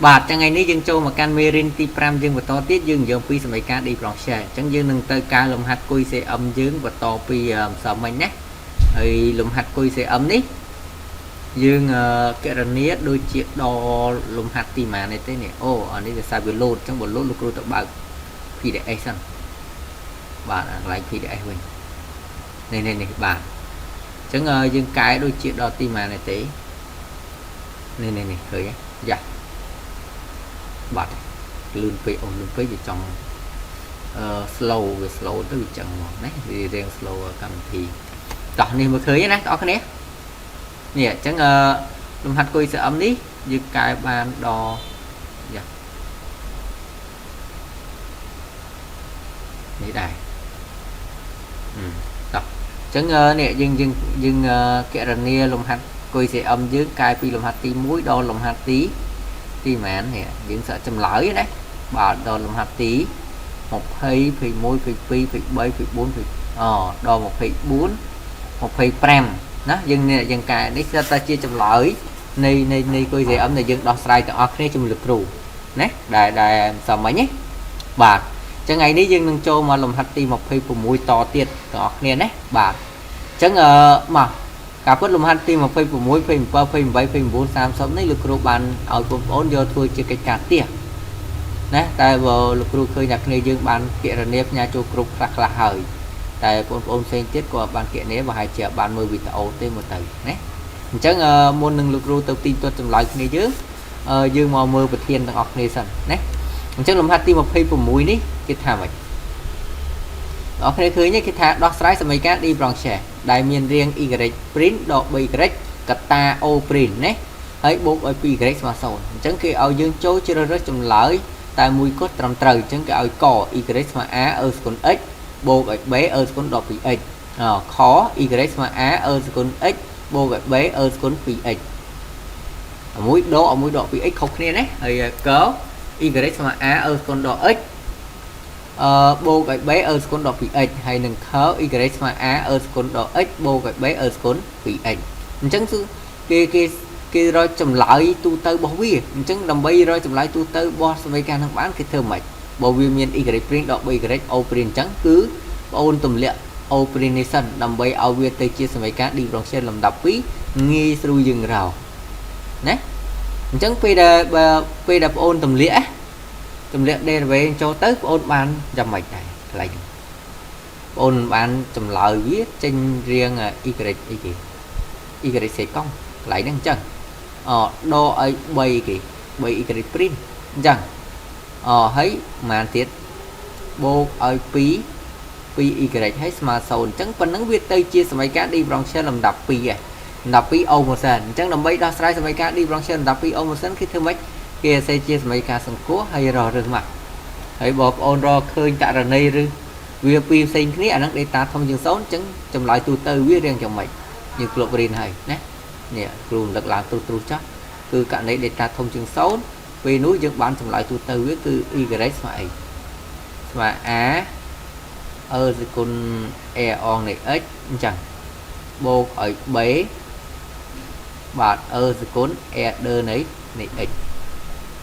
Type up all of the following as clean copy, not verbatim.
បាទចឹងថ្ងៃនេះយើងចូលមកកាន់មេរៀនទី5យើងបន្តទៀតយើងនិយាយពីសមីការ differential អញ្ចឹងយើងនឹងទៅការលំហាត់ QCM យើងបន្តពីម្សិលមិញណាហើយលំហាត់ QCM នេះយើងកណនាដូចជាដល់លំហាត់ទីម៉ាននេះទេនេះអូអានេះវាសារវាលោតអញ្ចឹងបើលោតលោកគ្រូទៅបើក PDF សិនបាទកន្លែង PDF វិញនេះនេះនេះបាទអញ្ចឹងយើងកែដូចជាដល់ទីម៉ាននេះទេនេះនេះនេះឃើញយ៉ាបាត់លឿនពេកអូលឿនពេកវាចង់អឺ slow វា slow ទៅវាចឹងហ្មងណាវារៀង slow កម្មវិធីតោះនេះមើលឃើញណាបងប្អូនគ្នានេះអញ្ចឹងអឺលំហាត់ QCM នេះយើងកែបានដល់យ៉ានេះដែរតោះអញ្ចឹងនេះយើងយើងយើងកណនាលំហាត់ QCM យើងកែពីលំហាត់ទី1ដល់លំហាត់ទីទីប៉ុន្មាននេះយើងសាកចម្លើយណាបាទដល់លំហាត់ទី20 21 22 23 24អូដល់24 25ណាយើងនេះយើងកែនេះគឺតែជាចម្លើយនៃនៃនៃ QCM ដែលយើងដោះស្រាយទាំងអស់គ្នាជាមួយលោកគ្រូណាដែលដែលសមមិញណាបាទចឹងថ្ងៃនេះយើងនឹងចូលមកលំហាត់ទី26តទៀតទាំងអស់គ្នាណាបាទអញ្ចឹងអឺមកការពិតលំហាត់ទី26 27 28 29 30នេះលោកគ្រូបានឲ្យបងប្អូនយកធ្វើជាកិច្ចការផ្ទះណាតែបើលោកគ្រូឃើញថាគ្នាយើងបានគណនាផ្ញើចូលគ្រប់ខ្លះខ្លះហើយតែបងប្អូនផ្សេងទៀតក៏បានគណនាប្រហែលជាបានមើលវីដេអូទេមើលទៅណាអញ្ចឹងមុននឹងលោកគ្រូទៅទីទាត់ចម្លើយគ្នាយើងយើងមកមើលប្រធានទាំងអស់គ្នាសិនណាអញ្ចឹងលំហាត់ទី26នេះគេថាម៉េចបងប្អូនឃើញទេគេថាដោះស្រាយសមីការ differential ដែលមានរាង y prime ដក 3y កតា o prime ណាហើយបូកឲ្យ 2y ស្មើ0អញ្ចឹងគេឲ្យយើងចូលជ្រើសរើសចម្លើយតែមួយគត់ត្រឹមត្រូវអញ្ចឹងគេឲ្យក y ស្មើ a e ស្គុណ x បូកឲ្យ b e ស្គុណដក 2x ខ y ស្មើ a e ស្គុណ x បូកឲ្យ b e ស្គុណ 2x មួយដកមួយដក 2x ខុសគ្នាណាហើយក y ស្មើ a e ស្គុណដក x អឺបូកឲ្យ b e ស្គុណដក 2x ហើយនឹងខ y ស្មើ a e ស្គុណដក x បូកឲ្យ b e ស្គុណ 2x អញ្ចឹងគឺគេគេគេរកចម្លើយទូទៅរបស់វាអញ្ចឹងដើម្បីរកចម្លើយទូទៅរបស់សមីការនឹងបានគេធ្វើម៉េចបើវាមាន y prime ដក 3y o prime អញ្ចឹងគឺបងអូនទម្លាក់ o prime នេះសិនដើម្បីឲ្យវាទៅជាសមីការ differential លំដាប់2ងាយស្រួលយើងរកណាអញ្ចឹងពេលដែលបើពេលដែលបងអូនទម្លាក់ទម្លាក់ derivative ចូលទៅបងអូនបានយ៉ាងម៉េចដែរកន្លែងបងអូនបានចម្លើយវាចេញរៀង y អីគេ y សេកង់កន្លែងហ្នឹងអញ្ចឹងអដកឲ្យ3គេ 3y prime អញ្ចឹងអហើយប៉ុន្មានទៀតបូកឲ្យ2 2y ហើយស្មើ0អញ្ចឹងប៉ុណ្ណឹងវាទៅជាសមីការ differential លំដាប់2ឯងលំដាប់2អូម៉ូសិនអញ្ចឹងដើម្បីដោះស្រាយសមីការ differential លំដាប់2អូម៉ូសិនគេធ្វើម៉េចគេអាសេជាសមីការសង្គ្រោះហើយរករឹសមកហើយបងប្អូនរកឃើញករណីឬវាពីរផ្សេងគ្នាអាហ្នឹង data ធំជាង0អញ្ចឹងចម្លើយទូទៅវារៀងយ៉ាងម៉េចយើងធ្លាប់រៀនហើយណានេះគ្រូរំលឹកឡើងទ្រុសទ្រុសចោះគឺករណី data ធំជាង0ពេលនោះយើងបានចម្លើយទូទៅវាគឺ y ស្មើអីស្មើ a អឺសគុណ a អងនៃ x អញ្ចឹងបូកឲ្យ b បាទអឺសគុណ a ដឺនៃនៃ x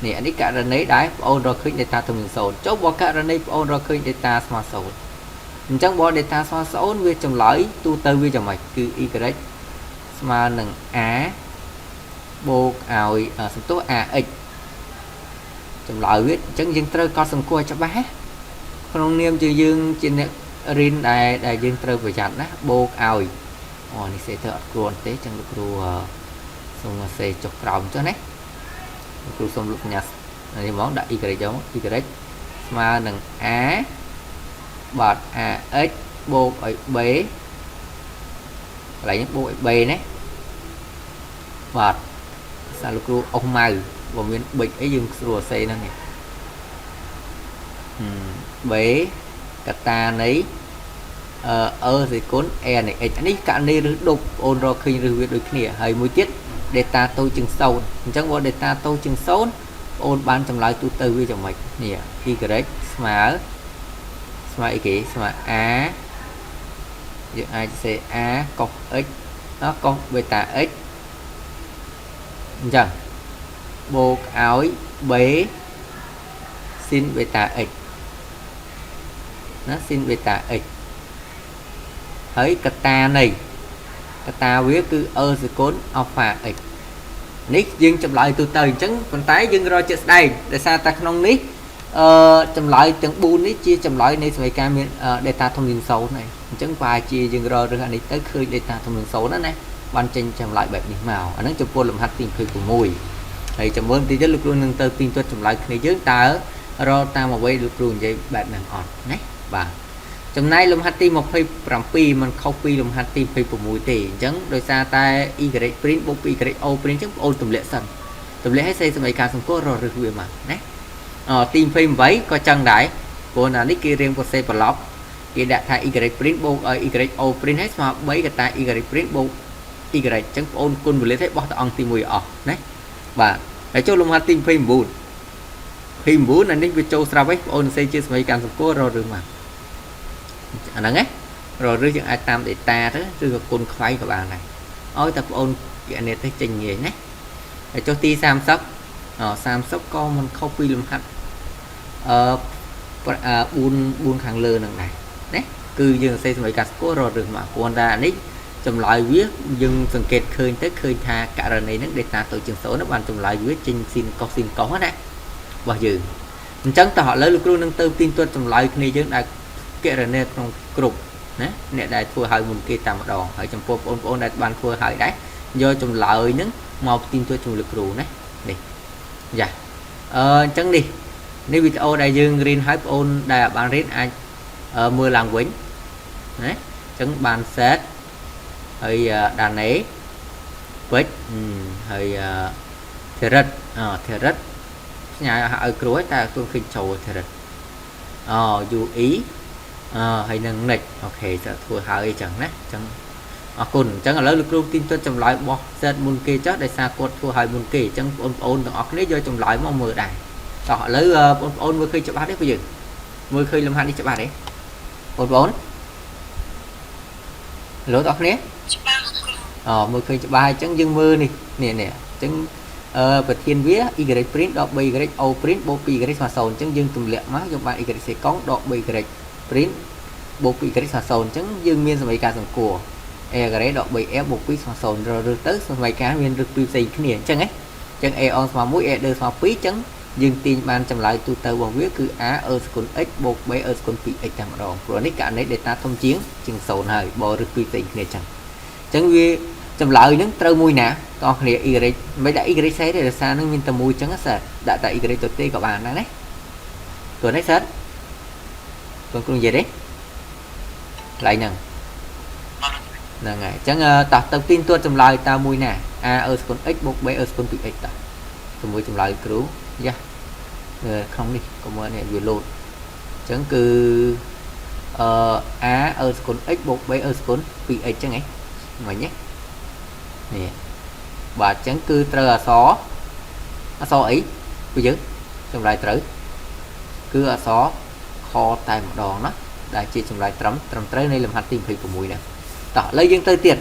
នេះអានេះករណីដែលបងអូនរកឃើញ data ធំជាង0ចុះបើករណីបងអូនរកឃើញ data ស្មើ0អញ្ចឹងបើ data ស្មើ0វាចម្លើយទូទៅវាយ៉ាងម៉េចគឺ y ស្មើនឹង a បូកឲ្យសំទោស ax ចម្លើយវាអញ្ចឹងយើងត្រូវកត់សម្គាល់ច្បាស់ក្នុងនាមជាយើងជាអ្នករៀនដែលដែលយើងត្រូវប្រយ័ត្នណាបូកឲ្យអូនេះសេធ្វើអត់គ្រាន់ទេអញ្ចឹងលោកគ្រូសូមសេចុះក្រោមចុះណាលោកគ្រូសូមលុបញ៉ានេះហ្មងដាក់ y យក y ស្មើនឹង a បាទ ax បូកឲ្យ b កន្លែងនេះបូកឲ្យ b ណាបាទសារលោកគ្រូអុសម៉ៅបើមានប៊ិចអីយើងស្រួលសេហ្នឹងនេះ b កតានៃអឺសេគុណ a នៃ x នេះករណីរឹសដប់បងអូនរកឃើញរឹសវាដូចគ្នាហើយមួយទៀត data តូចជាង0អញ្ចឹងបើ data តូចជាង0បងអូនបានចម្លើយទូទៅវាយ៉ាងម៉េចនេះ y ស្មើស្មើអីគេស្មើ a យើងអាចសេ a កុស x កុសបេតា x អញ្ចឹងបូកឲ្យ B sin beta x ណា sin beta x ហើយកតានៃកតាវាគឺ e សេគុណ alpha x នេះយើងចម្លើយទូទៅអញ្ចឹងប៉ុន្តែយើងរកជាក់ស្ដែងដោយសារតែក្នុងនេះអឺចម្លើយទាំង4នេះជាចម្លើយនៃសមីការមាន delta ធំជាង0ហើយអញ្ចឹងប្រហែលជាយើងរករើសអានេះទៅឃើញ delta ធំជាង0ណាណាបានចេញចម្លើយបែបនេះមកអាហ្នឹងចំពោះលំហាត់ទី26ហើយចាំមើលបន្តិចទៀតលោកគ្រូនឹងទៅទីទាត់ចម្លើយគ្នាយើងតើរកតាមអ្វីលោកគ្រូនិយាយបែបហ្នឹងអត់ណាបាទចំណែកលំហាត់ទី27มันខុសពីលំហាត់ទី26ទេអញ្ចឹងដោយសារតែ y prime បូក y o prime អញ្ចឹងបងអូនទម្លាក់សិនទម្លាក់ឲ្យសេសមីការសង្គររឹសវាមកណាអទី28ក៏ចឹងដែរព្រោះណានេះគេរៀងប្រសេប្រឡប់គេដាក់ថា y prime បូកឲ្យ y o prime ហើយស្មើ3កតា y prime បូក y អញ្ចឹងបងអូនគុណវេលាឲ្យបោះទៅអង្គទី1អស់ណាបាទហើយចូលលំហាត់ទី29 29អានេះវាចូលស្រាប់ហើយបងអូនសេជាសមីការសង្គររឹសមកអាហ្នឹងណាររឹសយើងអាចតាម data ទៅឬក៏គុណខ្វៃក៏បានដែរឲ្យតែបងអូនគណនាទៅចេញងាយណាហើយចុះទី30អ30ក៏មិនខុសពីលំហាត់អឺ4 4ខាងលើនឹងដែរណាគឺយើងសរសេរសមីការស្គាល់ររឹសមកគ្រាន់តែអានេះចម្លើយវាយើងសង្កេតឃើញទៅឃើញថាករណីហ្នឹង data តូចជាង0បានចម្លើយវាចេញស៊ីនកុសស៊ីនកុសណារបស់យើងអញ្ចឹងតោះឥឡូវលោកគ្រូនឹងទៅទីទាត់ចម្លើយគ្នាយើងដែលគណនាក្នុងគ្រប់ណាអ្នកដែលធ្វើឲ្យមុនគេតាមម្ដងហើយចំពោះបងប្អូនដែលបានធ្វើឲ្យដែរយកចម្លើយហ្នឹងមកទីទាត់ជាមួយលោកគ្រូណានេះយ៉ាអឺអញ្ចឹងនេះនេះវីដេអូដែលយើងរៀនឲ្យបងអូនដែលបានរៀនអាចមើលឡើងវិញណាអញ្ចឹងបាន set ហើយដាណេពេជ្រហើយធរិតអធរិតផ្ញើឲ្យគ្រូឲ្យតែខ្លួនឃើញចូលធរិតអ UE អហើយនឹង next OK จะធ្វើហើយអញ្ចឹងណាអញ្ចឹងអរគុណអញ្ចឹងឥឡូវលោកគ្រូទីទាត់ចម្លើយរបស់ set មុនគេចុះដោយសារគាត់ធ្វើឲ្យមុនគេអញ្ចឹងបងប្អូនទាំងអស់គ្នាយកចម្លើយមកមើលដែរតោះឥឡូវបងប្អូនមើលឃើញច្បាស់ទេពួកយើងមើលឃើញលំហាត់នេះច្បាស់ទេបងប្អូនលោកទាំងអស់គ្នា ច្បាស់គ្រូ អមើលឃើញច្បាស់អញ្ចឹងយើងមើលនេះនេះនេះអញ្ចឹងអឺប្រធានវា y prime ដក 3y o prime បូក 2y ស្មើ0អញ្ចឹងយើងទម្លាក់មកយើងបាន y សេកុងដក 3y prime បូក 2y ស្មើ0អញ្ចឹងយើងមានសមីការសង្គួរ a ការ៉េដក 3a បូក2ស្មើ0រឹសទៅសមីការមានរឹសពីរផ្សេងគ្នាអញ្ចឹងហ៎អញ្ចឹង a អស្មើ1 a 2ស្មើ2អញ្ចឹងយើងទាញបានចម្លើយទូទៅរបស់វាគឺ a e ស្គុណ x បូក b e ស្គុណ 2x តែម្ដងព្រោះនេះករណី data ធំជាងជាង0ហើយបើរឹសពីរផ្សេងគ្នាអញ្ចឹងអញ្ចឹងវាចម្លើយហ្នឹងត្រូវមួយណាតោះគ្នា y មិនដាក់ y សេទេដោយសារនឹងមានតែមួយអញ្ចឹងសិតដាក់តែ y ទៅទេក៏បានដែរណាព្រោះនេះសិតបងគ្រូនិយាយទេកន្លែងហ្នឹងហ្នឹងហើយអញ្ចឹងតោះទៅទីទាត់ចម្លើយតើមួយណា a e ស្គុណ x បូក b e ស្គុណ 2x តោះជាមួយចម្លើយគ្រូយ៉ាក្នុងនេះកុំមើលនេះវាលោតអញ្ចឹងគឺអឺ a e ស្គុណ x បូក b e ស្គុណ 2x អញ្ចឹងហ៎មិញនេះនេះបាទអញ្ចឹងគឺត្រូវអក្សរអក្សរអីពួកយើងចម្លើយត្រូវគឺអក្សរខតែម្ដងណាដែលជាចម្លើយត្រឹមត្រឹមត្រូវនៃលំហាត់ទី26នេះតោះឥឡូវយើងទៅទៀត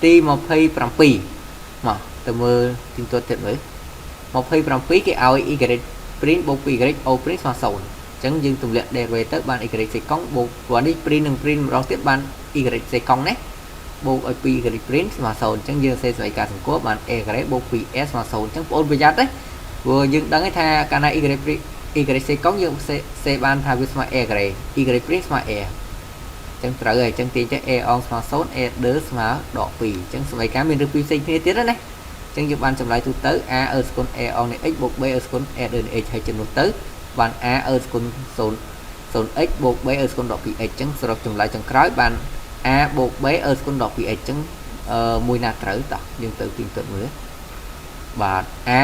ទី27មកទៅមើលទីទាត់ទៀតមើល27គេឲ្យ y prime បូក 2y o prime ស្មើ0អញ្ចឹងយើងទម្លាក់ derivative ទៅបាន y សេកុងបូកព្រោះនេះ prime និង prime ម្ដងទៀតបាន y សេកុងណាបូកឲ្យ 2y prime ស្មើ0អញ្ចឹងយើងសេសមីការសង្គរបាន a ការ៉េបូក 2s ស្មើ0អញ្ចឹងបងប្អូនប្រយ័ត្នទេព្រោះយើងដឹងថាកាលណា y prime y សេកុងយើងសេបានថាវាស្មើ a ការ៉េ y prime ស្មើ a អញ្ចឹងត្រូវហើយអញ្ចឹងទាញទៅ a អងស្មើ0 a 2ស្មើដក2អញ្ចឹងសមីការមានឬពីរផ្សេងគ្នាទៀតណាអញ្ចឹងយើងបានចម្លើយទូទៅ a អឺស្គុណ a អងនៃ x បូក b អឺស្គុណ a 2នៃ x ហើយចំនួនទៅបាន a អឺស្គុណ0 0x បូក b អឺស្គុណដក 2x អញ្ចឹងសរុបចម្លើយចុងក្រោយបាន a បូក b អឺស្គុណដក 2x អញ្ចឹងអឺមួយណាត្រូវតោះយើងទៅទីទាត់មើលបាទ a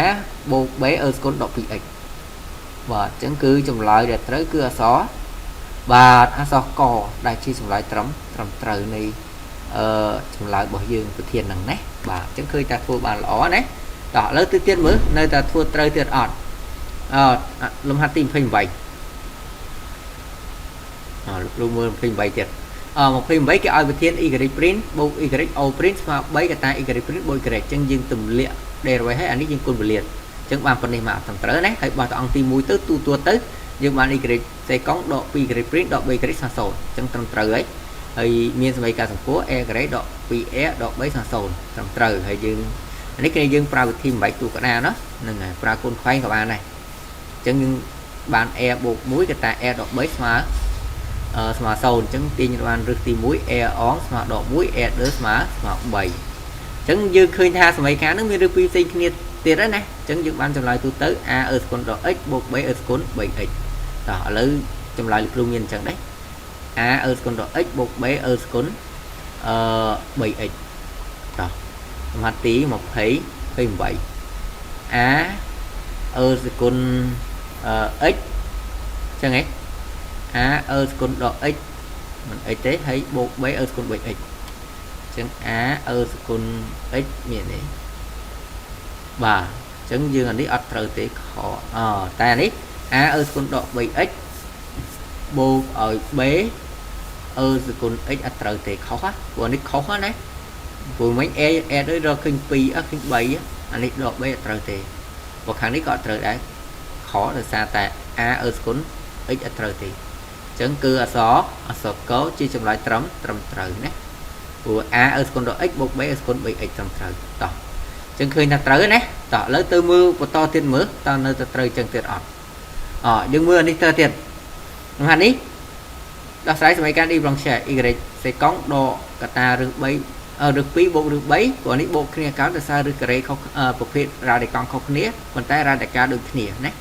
បូក b អឺស្គុណដក 2x បាទអញ្ចឹងគឺចម្លើយដែលត្រូវគឺអក្សរបាទអក្សរកដែលជាចម្លើយត្រឹមត្រឹមត្រូវនៃអឺចម្លើយរបស់យើងប្រធានហ្នឹងណាបាទអញ្ចឹងឃើញតែធ្វើបានល្អណាតោះឥឡូវទៅទៀតមើលនៅតែធ្វើត្រូវទៀតអត់អលំហាត់ទី28អលោកគ្រូមើល28ទៀតអ28គេឲ្យប្រធាន y prime បូក y o prime ស្មើ3កតា y prime បូក y អញ្ចឹងយើងទម្លាក់ derivative ហើយអានេះយើងគុណពលាត អញ្ចឹងបានប៉ុណ្នេះមកត្រឹមត្រូវណាហើយបោះតអង្គទី1ទៅទូទួទៅយើងបាន y សេកង់ដក 2y ព្រីមដក 3y ស្មើ0អញ្ចឹងត្រឹមត្រូវហើយហើយមានសមីការសង្កួរ a ការ៉េដក 2r ដក3ស្មើ0ត្រឹមត្រូវហើយយើងនេះគឺយើងប្រើវិធីបំបែកតួកណ្ដាលណោះហ្នឹងហើយប្រើគុណខ្វែងក៏បានដែរអញ្ចឹងយើងបាន a បូក1កតា a ដក3ស្មើស្មើ0អញ្ចឹងទាញបានរឹសទី1 a អងស្មើដក1 a 2ស្មើ3អញ្ចឹងយើងឃើញថាសមីការនឹងមានរឹសពីរផ្សេងគ្នាទៀតហើយណាអញ្ចឹងយើងបានចម្លើយទូទៅ a អឺស្គុណដក x បូក b អឺស្គុណ 3x តោះឥឡូវចម្លើយលោកគ្រូមានអញ្ចឹងដែរ a អឺស្គុណដក x បូក b អឺស្គុណអឺ 3x តោះលំហាត់ទី28 a អឺស្គុណអឺ x ចឹងហ៎ a អឺស្គុណដក x មិន x ទេហើយបូក b អឺស្គុណ 3x ចឹង a អឺស្គុណ x មានទេបាទអញ្ចឹងយើងអានេះអត់ត្រូវទេខអតែនេះ a អឺស្គុណដក 3x បូកឲ្យ b អឺស្គុណ x អត់ត្រូវទេខុសព្រោះនេះខុសណាព្រោះមិញ a a ដូចរកឃើញ2អត់ឃើញ3អានេះដក3អត់ត្រូវទេព្រោះខាងនេះក៏អត់ត្រូវដែរខដោយសារតែ a អឺស្គុណ x អត់ត្រូវទេអញ្ចឹងគឺអក្សរកជាចម្លើយត្រឹមត្រូវណាព្រោះ a អឺស្គុណដក x បូក b អឺស្គុណ 3x ត្រឹមត្រូវតោះអញ្ចឹងឃើញថាត្រូវណាតោះឥឡូវទៅមើលបន្តទៀតមើលតើនៅតែត្រូវអញ្ចឹងទៀតអត់អយើងមើលអានេះទៅទៀតលំហាត់នេះដោះស្រាយសមីការ D blanche y សេកង់ដកកតារឹស3រឹស2បូករឹស3ព្រោះនេះបូកគ្នាកើតដោយសាររឹសការ៉េខុសប្រភេទរ៉ាឌីកង់ខុសគ្នាប៉ុន្តែរ៉ាឌីកាល់ដូចគ្នាណា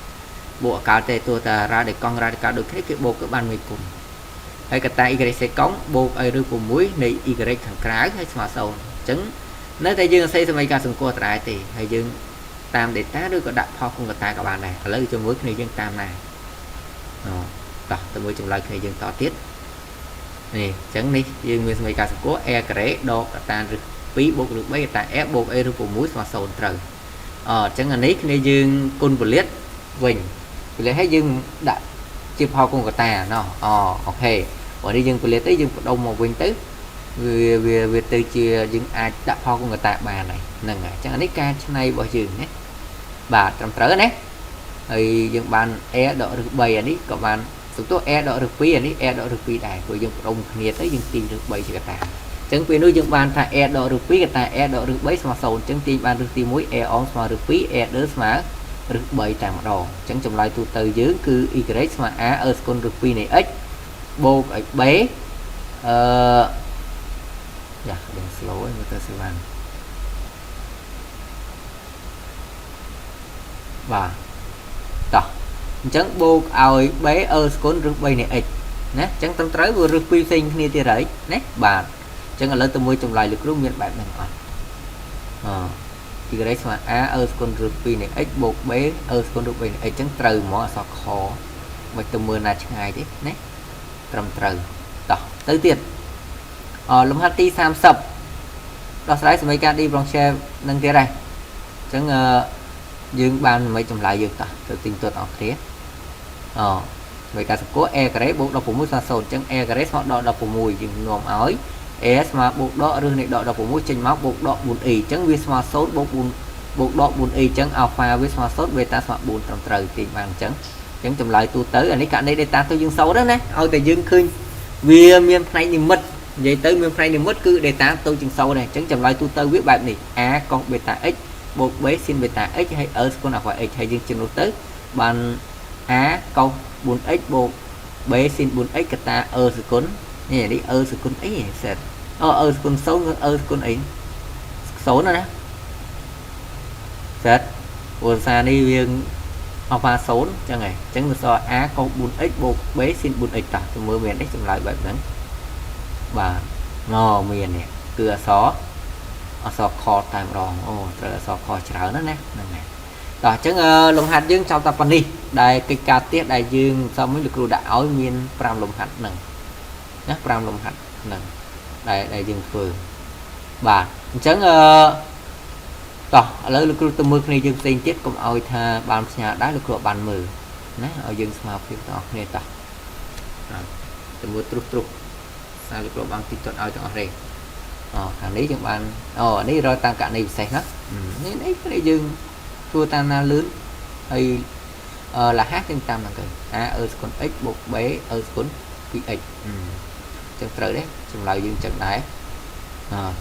បូកអកាល់ទេទោះតែរ៉ាឌីកង់រ៉ាឌីកាល់ដូចគ្នាគេបូកគឺបានមួយគុណហើយកតា y សេកង់បូកឲ្យរឹស6នៃ y ខាងក្រៅហើយស្មើ0អញ្ចឹងនៅតែយើងសរសេរសមីការសង្កត់ដដែលទេហើយយើងតាម data ឬក៏ដាក់ផលគុណកតាក៏បានដែរឥឡូវជាមួយគ្នាយើងតាមណាអូតោះទៅមួយចម្លើយគ្នាយើងតទៀតនេះអញ្ចឹងនេះយើងមានសមីការសង្កត់ a ការ៉េដកកតារឹស2បូករឹស3កតា a បូក a រឹស6ស្មើ0ត្រូវអញ្ចឹងអានេះគ្នាយើងគុណពលាតវិញពលាតឲ្យយើងដាក់ជាផលគុណកតាណោះអូខេព្រោះនេះយើងពលាតទៅយើងបដុំមកវិញទៅវាទៅជាយើងអាចដាក់ផលគុណកតាបានហើយហ្នឹងហើយអញ្ចឹងអានេះការច្នៃរបស់យើងណាបាទត្រឹមត្រូវណាហើយយើងបាន a ដករឹស3អានេះក៏បានសុំទោស a ដករឹស2អានេះ a ដករឹស2ដែរព្រោះយើងបដុំគ្នាទៅយើងទាញរឹស3ជាកតាអញ្ចឹងពេលនោះយើងបានថា a ដករឹស2កតា a ដករឹស3ស្មើ0អញ្ចឹងទាញបានរឹសទី1 a អងស្មើរឹស2 a ដឺស្មើរឹស3តែម្ដងអញ្ចឹងចម្លើយទូទៅយើងគឺ y ស្មើ a អឺស្គុណរឹស2នៃ x បូកឲ្យ b អឺយ៉ាដឹង slow ឯងមើលទៅសេវានបាទតោះអញ្ចឹងបូកឲ្យ b អឺស្គុណរឹស3នៃ x ណាអញ្ចឹងត្រឹមត្រូវវារឹសពីរផ្សេងគ្នាទៀតហើយណាបាទអញ្ចឹងឥឡូវទៅមួយចម្លើយលោកគ្រូមានបែបហ្នឹងអត់អ y ស្មើ a អឺស្គុណរឹស2នៃ x បូក b អឺស្គុណរឹស3នៃ x អញ្ចឹងត្រូវហ្មងអក្សរខមិនទៅមើលណាឆ្ងាយទេណាត្រឹមត្រូវតោះទៅទៀតអលំហាត់ទី30ដោះស្រាយសមីការ D blanche នឹងទៀតដែរអញ្ចឹងយើងបានមិនចម្លើយយើងតោះទៅទិញទាត់អស់គ្នាអសមីការសង្កត់ a ការ៉េបូក16ស្មើ0អញ្ចឹង a ការ៉េស្មើដក16យើងនាំឲ្យ a ស្មើបូកដករឹសនៃដក16ចេញមកបូកដក 4e អញ្ចឹងវាស្មើ0បូក4បូកដក 4e អញ្ចឹង alpha វាស្មើ0 beta ស្មើ4ត្រឹមត្រូវទាញបានអញ្ចឹងចម្លើយទូទៅអានេះករណី data ទៅយើងសូត្រណាឲ្យតែយើងឃើញវាមានផ្នែកនិមិត្តនិយាយទៅមានផ្នែកនិមិត្តគឺ data ទៅជាង0ដែរអញ្ចឹងចម្លើយទូទៅវាបែបនេះ a cos beta x បូក b sin beta x ហើយ e ស្គុណ alpha x ហើយយើងជំនួសទៅបាន a cos 4x បូក b sin 4x កតា e ស្គុណនេះនេះ e ស្គុណអីសេតអូ e ស្គុណ0 e ស្គុណអី0ណាសេតព្រោះសារនេះវាអល់ហ្វា0អញ្ចឹងហ៎អញ្ចឹងវាសល់ a cos 4x បូក b sin 4x តោះទៅមើលមាននេះចម្លើយបែបហ្នឹងបាទណមាននេះគឺអក្សរខតែម្ដងអូត្រូវអក្សរខច្រើនណាស់ណាហ្នឹងហើយតោះអញ្ចឹងលំហាត់យើងចប់តែប៉ុណ្នេះដែលកិច្ចការផ្ទះដែលយើងសមមួយលោកគ្រូដាក់ឲ្យមាន5លំហាត់ហ្នឹងណា5លំហាត់ហ្នឹងដែលយើងធ្វើបាទអញ្ចឹងអឺតោះឥឡូវលោកគ្រូទៅមើលគ្នាយើងផ្សេងទៀតកុំឲ្យថាបានផ្ញើដែរលោកគ្រូបានមើលណាឲ្យយើងស្មើភាពទាំងអស់គ្នាតោះទៅមើលត្រុសត្រុសសារលោកគ្រូបានទីទាត់ឲ្យទាំងអស់ទេអូខាងនេះយើងបានអូនេះរកតាមករណីពិសេសណានេះនេះគ្នាយើងធ្វើ ធ្វើតាមណាលឿនហើយលះយើងតាមហ្នឹងទៅ a អឺស្គុណ x បូក b អឺស្គុណ 2x អញ្ចឹងត្រូវទេចម្លើយយើងចឹងដែរ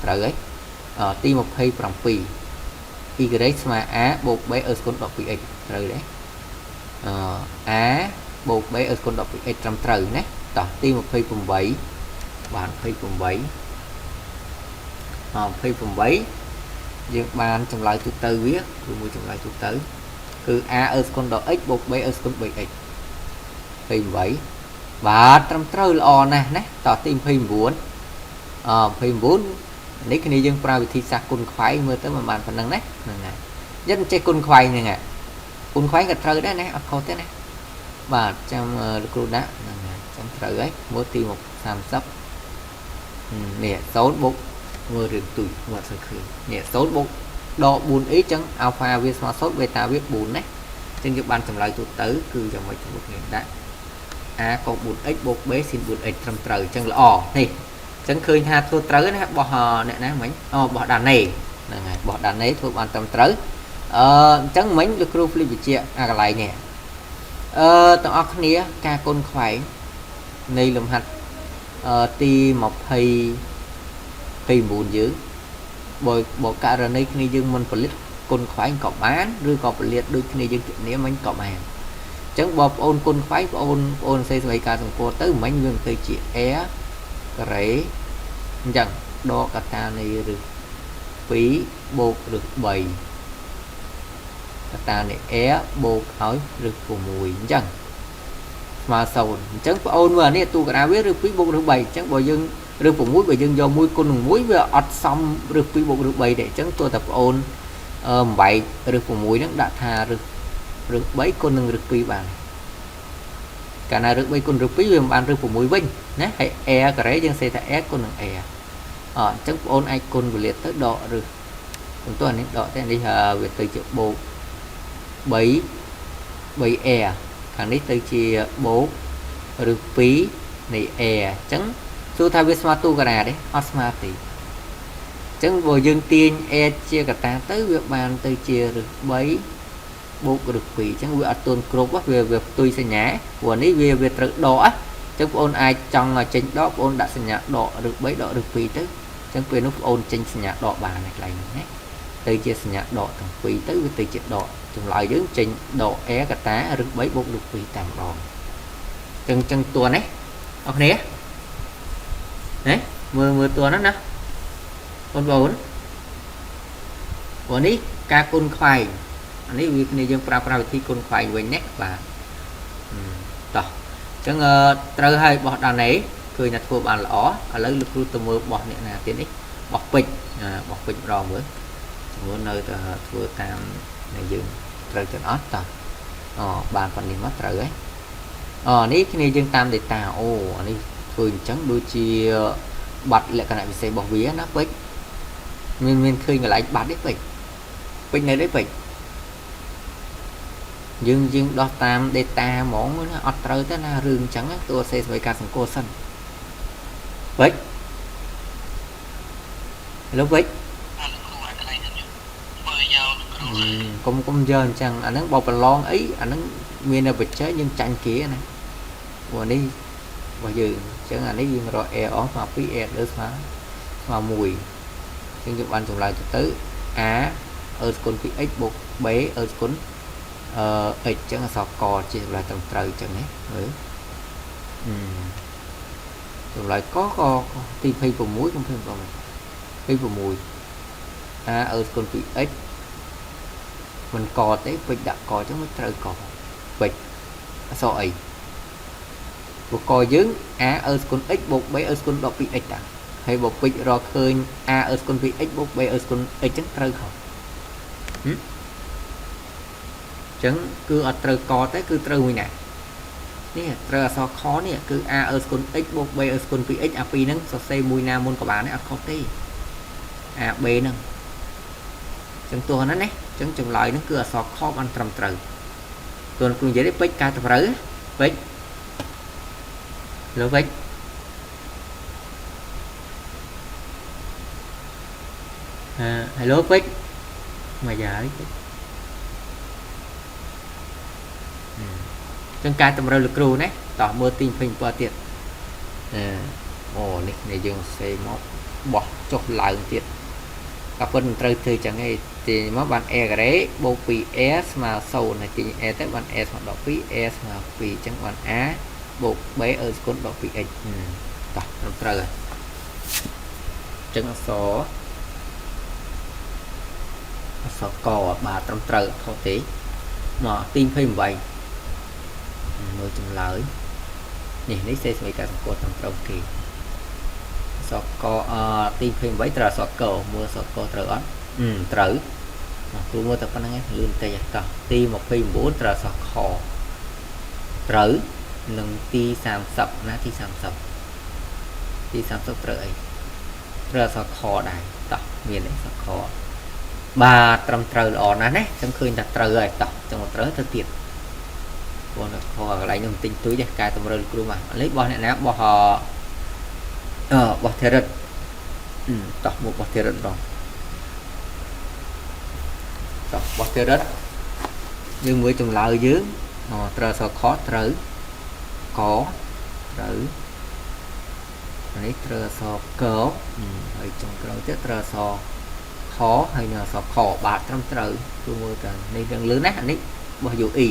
ត្រូវហើយទី27 y ស្មើ a បូក b អឺស្គុណ 12x ត្រូវទេអ a បូក b អឺស្គុណ 12x ត្រឹមត្រូវណាតោះទី28បាទ28 28យើងបានចម្លើយទូទៅវាគឺមួយចម្លើយទូទៅគឺ a អឺស្គុណដល់ x បូក b អឺស្គុណ 3x 28បាទត្រឹមត្រូវល្អណាស់ណាតោះទី29 29នេះគ្នាយើងប្រើវិធីសាស្ត្រគុណខ្វែងមើលទៅមិនបានប៉ុណ្ណឹងណាហ្នឹងហើយយើងចេះគុណខ្វែងហ្នឹងគុណខ្វែងក៏ត្រូវដែរណាអត់ខុសទេណាបាទចាំលោកគ្រូដាក់ហ្នឹងហើយចាំត្រូវហើយមើលទី30នេះ0បូកមើលរឿងទូចមកសើឃើញនេះ0បូកដក 4e ចឹងអាល់ហ្វាវាស្មើ0បេតាវា4ណាចឹងយើងបានចម្លើយទូទៅគឺយ៉ាងម៉េចជាមួយគ្នាដាក់ a កូស 4x បូក b sin 4x ត្រឹមត្រូវចឹងល្អនេះចឹងឃើញថាធ្វើត្រូវណាបោះអ្នកណាមិញអូបោះដាណេហ្នឹងហើយបោះដាណេធ្វើបានត្រឹមត្រូវអញ្ចឹងមិញលោកគ្រូភ្លេចបញ្ជាក់អាកន្លែងនេះទាំងអស់គ្នាការគុណខ្វែងនៃលំហាត់ទី29យើងបើករណីគ្នាយើងមិនផលិតគុណខ្វែងក៏បានឬក៏ផលិតដូចគ្នាយើងគណនាមិញក៏បានអញ្ចឹងបើបងអូនគុណខ្វែងបងអូនសេសមីការសង្គលទៅមិញវាទៅជា r ការ៉េអញ្ចឹងដកកតានៃឫស2បូកឫស3កតានៃ r បូកឲ្យឫស6អញ្ចឹងស្មើ0អញ្ចឹងបងអូនមើលអានេះទូកណ្ដាលវាឫស2បូកឫស3អញ្ចឹងបើយើងឫស6បើយើងយក1គុណនឹង1វាអត់សមឫស2បូកឫស3ទេអញ្ចឹងទោះតែបងអូនបំបែកឫស6ហ្នឹងដាក់ថាឫស3គុណនឹងឫស2បានកាលណាឫស3គុណឫស2វាមិនបានឫស6វិញណាហើយ r ការ៉េយើងសេថា r គុណនឹង r អញ្ចឹងបងអូនអាចគុណវេលាទៅដកឫសបន្ទាប់នេះដកតែនេះវាទៅជាបូក3 3r ខាងនេះទៅជាបូកឫស2នៃ r អញ្ចឹងសួរថាវាស្មើទូកណ្ដាលទេអត់ស្មើទេអញ្ចឹងបើយើងទាញ r ជាកតាទៅវាបានទៅជាឫស3បូកឫស2អញ្ចឹងវាអត់ទន់គ្រប់វាផ្ទុយសញ្ញាព្រោះនេះវាត្រូវដកអញ្ចឹងបងអូនអាចចង់ចេញដកបងអូនដាក់សញ្ញាដកឫស3ដកឫស2ទៅអញ្ចឹងពេលនោះបងអូនចេញសញ្ញាដកបាននៅកន្លែងនេះណាទៅជាសញ្ញាដកទាំងពីរទៅវាទៅជាដកចម្លើយយើងចេញដក r កតាឫស3បូកឫស2តែម្ដងអញ្ចឹងតួនេះអរគ្នាណាមើលតួហ្នឹងណាបងប្អូនព្រោះនេះការគុណខ្វែងអានេះវាគ្នាយើងប្រើប្រាស់វិធីគុណខ្វែងវិញណាបាទតោះអញ្ចឹងត្រូវហើយបោះដាណេឃើញថាធ្វើបានល្អឥឡូវលោកគ្រូទៅមើលបោះអ្នកណាទៀតនេះបោះពេជ្របោះពេជ្រម្ដងមើលមើលនៅតែធ្វើតាមដែលយើងត្រូវទាំងអស់តោះអូបានប៉ុណ្នេះមកត្រូវហើយអូនេះគ្នាយើងតាម data អូអានេះធ្វើអញ្ចឹងដូចជាបាត់លក្ខណៈពិសេសរបស់វាណាពេជ្រមានឃើញកន្លែងបាត់ទេពេជ្រពេជ្រនៅទេពេជ្រយើងដោះតាម data ហ្មងណាអត់ត្រូវទេណារឿងអញ្ចឹងតួសេសមីការសង្គលសិនពេជ្រលោកពេជ្រកុំយកអញ្ចឹងអាហ្នឹងបើប្រឡងអីអាហ្នឹងមាននៅបច្ចេកយើងចាញ់គេណាព្រោះនេះរបស់យើងអញ្ចឹងអានេះយើងរក a អស់ស្មើ2 a លើស្មើ1អញ្ចឹងយើងបានចម្លើយទៅ a អឺស្គុណ 2x បូក b អឺស្គុណx អញ្ចឹងអក្សរកជាចម្លើយត្រឹមត្រូវអញ្ចឹងណាមើលចម្លើយកក៏ទី26កុំភ្លេចបង26 a អឺស្គុណ 2x មិនកទេពេជ្រដាក់កអញ្ចឹងមិនត្រូវកពេជ្រអក្សរអីព្រោះកយើង a អឺស្គុណ x បូក b អឺស្គុណ 12x តាហើយបើពេជ្ររកឃើញ a អឺស្គុណ 2x បូក b អឺស្គុណ x អញ្ចឹងត្រូវខុសអញ្ចឹងគឺអត់ត្រូវកទេគឺត្រូវមួយណានេះត្រូវអក្សរខនេះគឺ a អឺស្គុណ x បូក b អឺស្គុណ 2x អាពីរហ្នឹងសរសេរមួយណាមុនក៏បានដែរអត់ខុសទេ a b ហ្នឹងអញ្ចឹងទោះហ្នឹងណាអញ្ចឹងចម្លើយហ្នឹងគឺអក្សរខបានត្រឹមត្រូវទោះគ្រូនិយាយទេពេជ្រការត្រូវពេជ្រលោកពេជ្រហេឡូពេជ្រមកយ៉ាពេជ្រ ចឹងការតម្រូវលោកគ្រូណាតោះមើលទី27ទៀតអូនេះនេះយើងសេមកបោះចុះឡើងទៀតក៏ប៉ុន្តែត្រូវធ្វើចឹងឯងទាញមកបាន a ការ៉េបូក 2a ស្មើ0ហើយទាញ a ទៅបាន a ស្មើ12 a ស្មើ2អញ្ចឹងបាន a បូក b អឺស្គុណ 12x តោះត្រឹមត្រូវហើយអញ្ចឹងអក្សរអក្សរកបាទត្រឹមត្រូវខុសទេមកទី28មើលចម្លើយនេះនេះសេស្មីការសង្កត់ត្រឹមត្រូវគេអក្សរកអទី28ត្រូវអក្សរកមើលអក្សរកត្រូវអត់ត្រូវមកគ្រូមើលតែប៉ុណ្្នឹងឯងលឿនតិចតោះទី29ត្រូវអក្សរខត្រូវនិងទី30ណាទី30ទី30ត្រូវអីត្រូវអក្សរខដែរតោះមានអក្សរខបាទត្រឹមត្រូវល្អណាស់ណាចឹងឃើញថាត្រូវហើយតោះចឹងមកត្រូវទៅទៀតបងខកន្លែងនោះទិញទុយទេកែតម្រូវគ្រូមកនេះបោះអ្នកណាបោះអឺបោះធរិតតោះមកបោះធរិតម្ដងតោះបោះធរិតយើងមួយចម្លើយយើងត្រូវអក្សរខត្រូវកត្រូវនេះត្រូវអក្សរកហើយចុងក្រោយទៀតត្រូវអក្សរខហើយនឹងអក្សរខបាទត្រឹមត្រូវគឺមើលតែនេះនឹងលឿនណាអានេះបោះ UE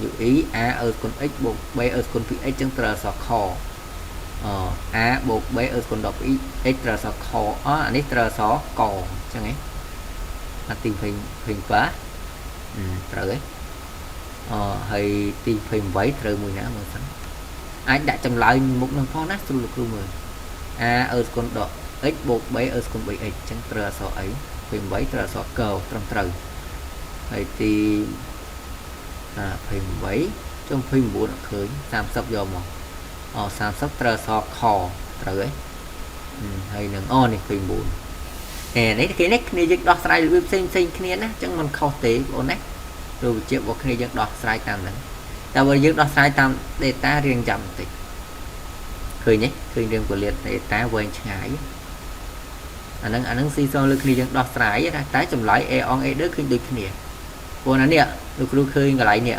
UE A អឺគុណ x បូក B អឺគុណ 2x ចឹងត្រូវអក្សរខអ A បូក B អឺគុណ 12x ត្រូវអក្សរខអអានេះត្រូវអក្សរកចឹងហ៎អាទី27ត្រូវហ៎អហើយទី28ត្រូវមួយណាមើលសិនអាចដាក់ចម្លើយមុខនឹងផងណាស្រួលលោកគ្រូមើល A អឺគុណដក x បូក b អឺគុណ 3x ចឹងត្រូវអក្សរអី28ត្រូវអក្សរកត្រឹមត្រូវហើយទី28ចុង29អត់ឃើញ30យកមកអូ30ត្រូវអក្សរខត្រូវហ៎ហើយនឹងអូនេះ29ហេនេះគេនេះគ្នាយើងដោះស្រាយរបៀបផ្សេងផ្សេងគ្នាណាអញ្ចឹងមិនខុសទេបងណារូបវិទ្យារបស់គ្នាយើងដោះស្រាយតាមហ្នឹងតែបើយើងដោះស្រាយតាម data រៀងចាំបន្តិចឃើញទេឃើញរឿងពលាត data វែងឆ្ងាយអាហ្នឹងស៊ីសងលើគ្នាយើងដោះស្រាយណាតែចម្លើយ A អង A 2ឃើញដូចគ្នាព្រោះណានេះលោកគ្រូឃើញកន្លែងនេះ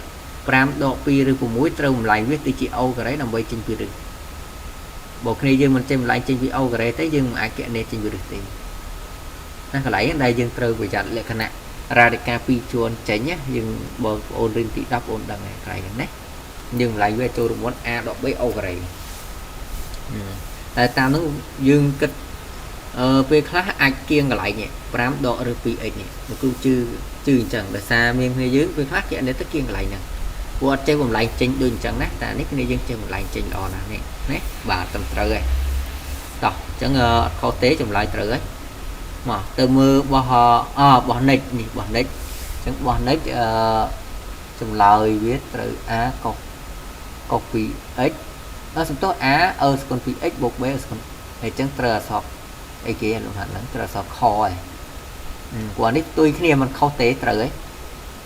5ដក2ឬ6ត្រូវម្លាញវាទៅជា O ការ៉េដើម្បីចេញពីឫសបើគ្នាយើងមិនចេញម្លាញចេញពី O ការ៉េទេយើងមិនអាចគណនាចេញពីឫសទេណាកន្លែងដែលយើងត្រូវប្រយ័ត្នលក្ខណៈរ៉ាឌីកា2ជួនចេញណាយើងបើបងអូនរៀនទី10បងអូនដឹងហើយកន្លែងហ្នឹងណាយើងម្លាញវាចូលរង្វាន់ A ដក B O ការ៉េតែតាមហ្នឹងយើងគិតពេលខ្លះអាចគៀងកន្លែងនេះ5ដកឬ 2x នេះលោកគ្រូជឿអញ្ចឹងដោយសារមានគ្នាយើងពេលខ្លះគេអត់ទៅគៀងកន្លែងហ្នឹងព្រោះអត់ចេះបំលែងចេញដូចអញ្ចឹងណាតែនេះគ្នាយើងចេះបំលែងចេញល្អណាស់នេះណាបាទត្រឹមត្រូវហើយតោះអញ្ចឹងអត់ខុសទេចម្លើយត្រូវហើយមកទៅមើលបោះបោះនិចនេះបោះនិចអញ្ចឹងបោះនិចអឺចម្លើយវាត្រូវ a កុសកុស 2x អសំទោស a អឺស្គុណ 2x បូក b អឺស្គុណអញ្ចឹងត្រូវអក្សរអីគេលំហាត់ហ្នឹងត្រូវអក្សរខហើយព្រោះនេះផ្ទុយគ្នាមិនខុសទេត្រូវហើយ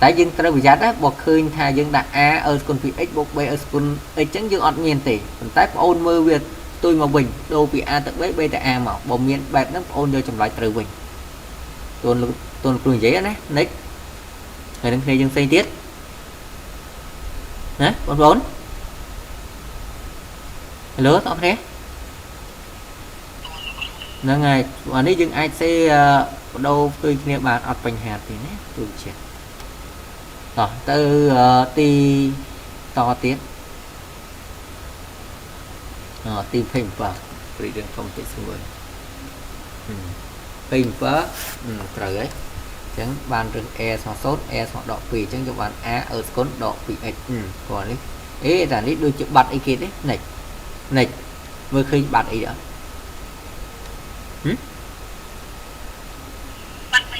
តែយើងត្រូវប្រយ័ត្នណាបើឃើញថាយើងដាក់ a អឺស្គុណ 2x បូក b អឺស្គុណ x អញ្ចឹងយើងអត់មានទេប៉ុន្តែបងអូនមើលវាផ្ទុយមកវិញដូរពី a ទៅ b b ទៅ a មកបើមានបែបហ្នឹងបងអូនយកចម្លើយត្រូវវិញតូនតូនគ្រូនិយាយណានិចហើយនឹងគ្នាយើងផ្សេងទៀតណាបងប្អូន Hello បងប្អូនហ្នឹងហើយអានេះយើងអាចសេបដូរផ្ទុយគ្នាបានអត់បញ្ហាទេណាទូជាតោះទៅទីតទៀតទី27ព្រីរឿងធំតិចស្រួល27ត្រូវហើយអញ្ចឹងបានរឹស a ស្មើ0 a ស្មើដក2អញ្ចឹងយកបាន a អឺស្គុណដក 2x ព្រោះនេះអេតែនេះដូចជាបាត់អីគេទេនិចនិចមើលឃើញបាត់អីអត់ បាត់ B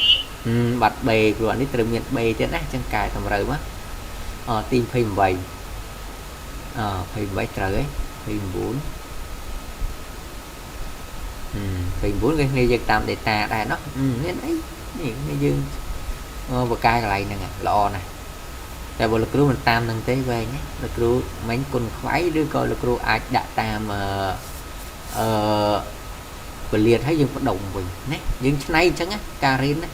បាត់ B ព្រោះអានេះត្រូវមាន B ទៀតណាអញ្ចឹងកែតម្រូវមកអទី28អ28ត្រូវហើយ29 29គេគ្នាយើងតាម data ដែរណោះមានអីនេះគ្នាយើងបកកែកន្លែងហ្នឹងល្អណាស់តែបើលោកគ្រូមិនតាមនឹងទេវែងណាលោកគ្រូមិញគុណខ្វៃឬក៏លោកគ្រូអាចដាក់តាមអឺពលាតហើយយើងបដុំវិញណាយើងឆ្នៃអញ្ចឹងណាការរៀនណា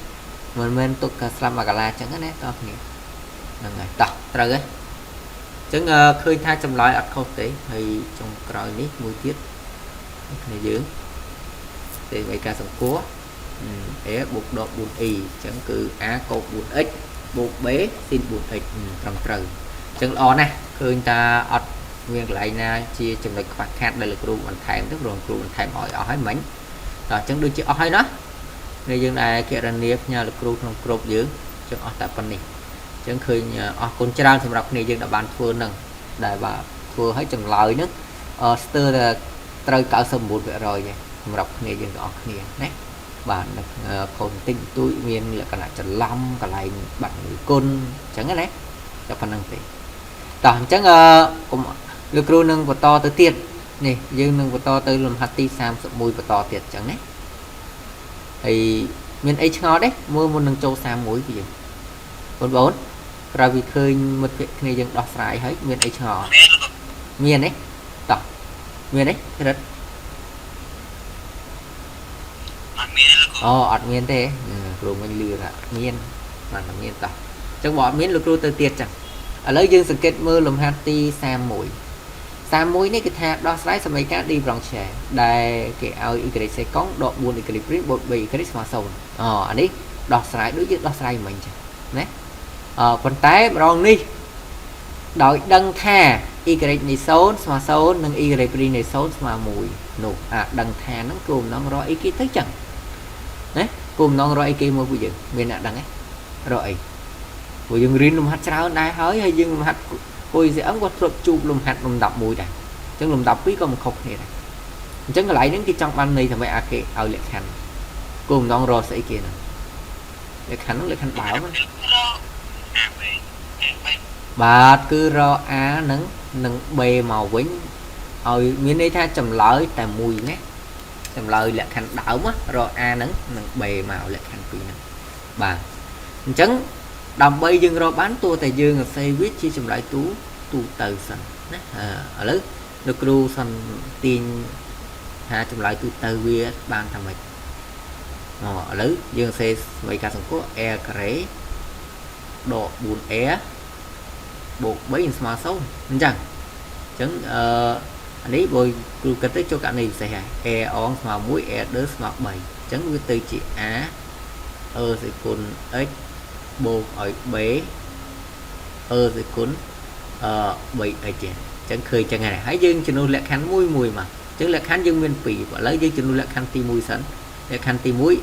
មិនមែនទុកស្លាប់មកកាឡាអញ្ចឹងណាតោះគ្នាហ្នឹងហើយតោះត្រូវហើយ ចឹងឃើញថាចម្លើយអត់ខុសទេហើយចុងក្រោយនេះមួយទៀតគ្នាយើងទេនៃការសង្កោះ a បូកដក 4e អញ្ចឹងគឺ a កូ 4x បូក b sin 4x ត្រឹមត្រូវអញ្ចឹងល្អណាស់ឃើញថាអត់មានកន្លែងណាជាចំណុចខ្វះខាតដែលលោកគ្រូបន្ថែមទៅព្រោះគ្រូបន្ថែមឲ្យអស់ហើយមិញតោះអញ្ចឹងដូចជាអស់ហើយណានេះយើងដែលគណនាផ្ញើលោកគ្រូក្នុងក្រុមយើងអញ្ចឹងអស់តែប៉ុណ្នេះអញ្ចឹងឃើញអរគុណច្រើនសម្រាប់គ្នាយើងដែលបានធ្វើនឹងដែលបាទធ្វើឲ្យចម្លើយនឹងស្ទើរតែត្រូវ 99% ទេសម្រាប់គ្នាយើងទាំងអស់គ្នាណាបាទនឹងខុសបន្តិចបន្តួចមានលក្ខណៈច្រឡំកន្លែងបាត់មួយគុណអញ្ចឹងណាតែប៉ុណ្្នឹងទេតោះអញ្ចឹងកុំលោកគ្រូនឹងបន្តទៅទៀតនេះយើងនឹងបន្តទៅលំហាត់ទី31បន្តទៀតអញ្ចឹងណាហើយមានអីឆ្ងល់ទេមើលមុននឹងចូល31ពីយើងបងប្អូនក្រោយពីឃើញមិត្តភក្តិគ្នាយើងដោះស្រាយហើយមានអីឆ្ងល់មានទេតោះមានទេរិទ្ធ អត់មានទេលោកគ្រូ អូអត់មានទេគ្រូមិញលឺថាមានបានតែមានតោះអញ្ចឹងបើអត់មានលោកគ្រូទៅទៀតចឹងឥឡូវយើងសង្កេតមើលលំហាត់ទី31 31នេះគឺថាដោះស្រាយសមីការ differential ដែលគេឲ្យ y សេកុងដក 4y បូក 3y ស្មើ0អូអានេះដោះស្រាយដូចយើងដោះស្រាយមិញចឹងណាអឺប៉ុន្តែម្ដងនេះដោយដឹងថា y នៃ0ស្មើ0និង y' នៃ0ស្មើ1នោះអាដឹងថាហ្នឹងគោលបំណងរកអីគេទៅចឹងណាគោលបំណងរកអីគេមកពួកយើងមានអ្នកដឹងទេរកអីព្រោះយើងរៀនលំហាត់ច្រើនដែរហើយហើយយើងលំហាត់ CM គាត់ធ្លាប់ជួបលំហាត់លំដាប់1ដែរអញ្ចឹងលំដាប់2ក៏មិនខុសគ្នាដែរអញ្ចឹងកន្លែងហ្នឹងគេចង់បានន័យថាម៉េចអាគេឲ្យលក្ខខណ្ឌគោលបំណងរកស្អីគេហ្នឹងលក្ខខណ្ឌហ្នឹងលក្ខខណ្ឌដើម រក A B A B បាទគឺរក A និង B មកវិញឲ្យមានន័យថាចម្លើយតែមួយណាចម្លើយលក្ខខណ្ឌដើមរក A និង B មកលក្ខខណ្ឌពីរហ្នឹងបាទអញ្ចឹងដើម្បីយើងរកបានទោះតែយើងសរសេរវាជាចម្លើយទូទូទៅសិនណាឥឡូវលោកគ្រូសិនទាញថាចម្លើយទូទៅវាបានថាម៉េចអូឥឡូវយើងសរសេរសមីការសង្គោះ r ការ៉េដក 4r បូក3ស្មើ0អញ្ចឹងអញ្ចឹងអឺអានេះបើគ្រូគិតទៅចូលករណីពិសេសហើយ a អងស្មើ1 a 2ស្មើ3អញ្ចឹងវាទៅជា a អឺសេគុណ x បូកឲ្យ b អឺសេគុណអឺ 3x អញ្ចឹងឃើញចឹងហើយហើយយើងជំនួសលក្ខខណ្ឌមួយមួយមកអញ្ចឹងលក្ខខណ្ឌយើងមាន2ឥឡូវយើងជំនួសលក្ខខណ្ឌទី1សិនលក្ខខណ្ឌទី1 y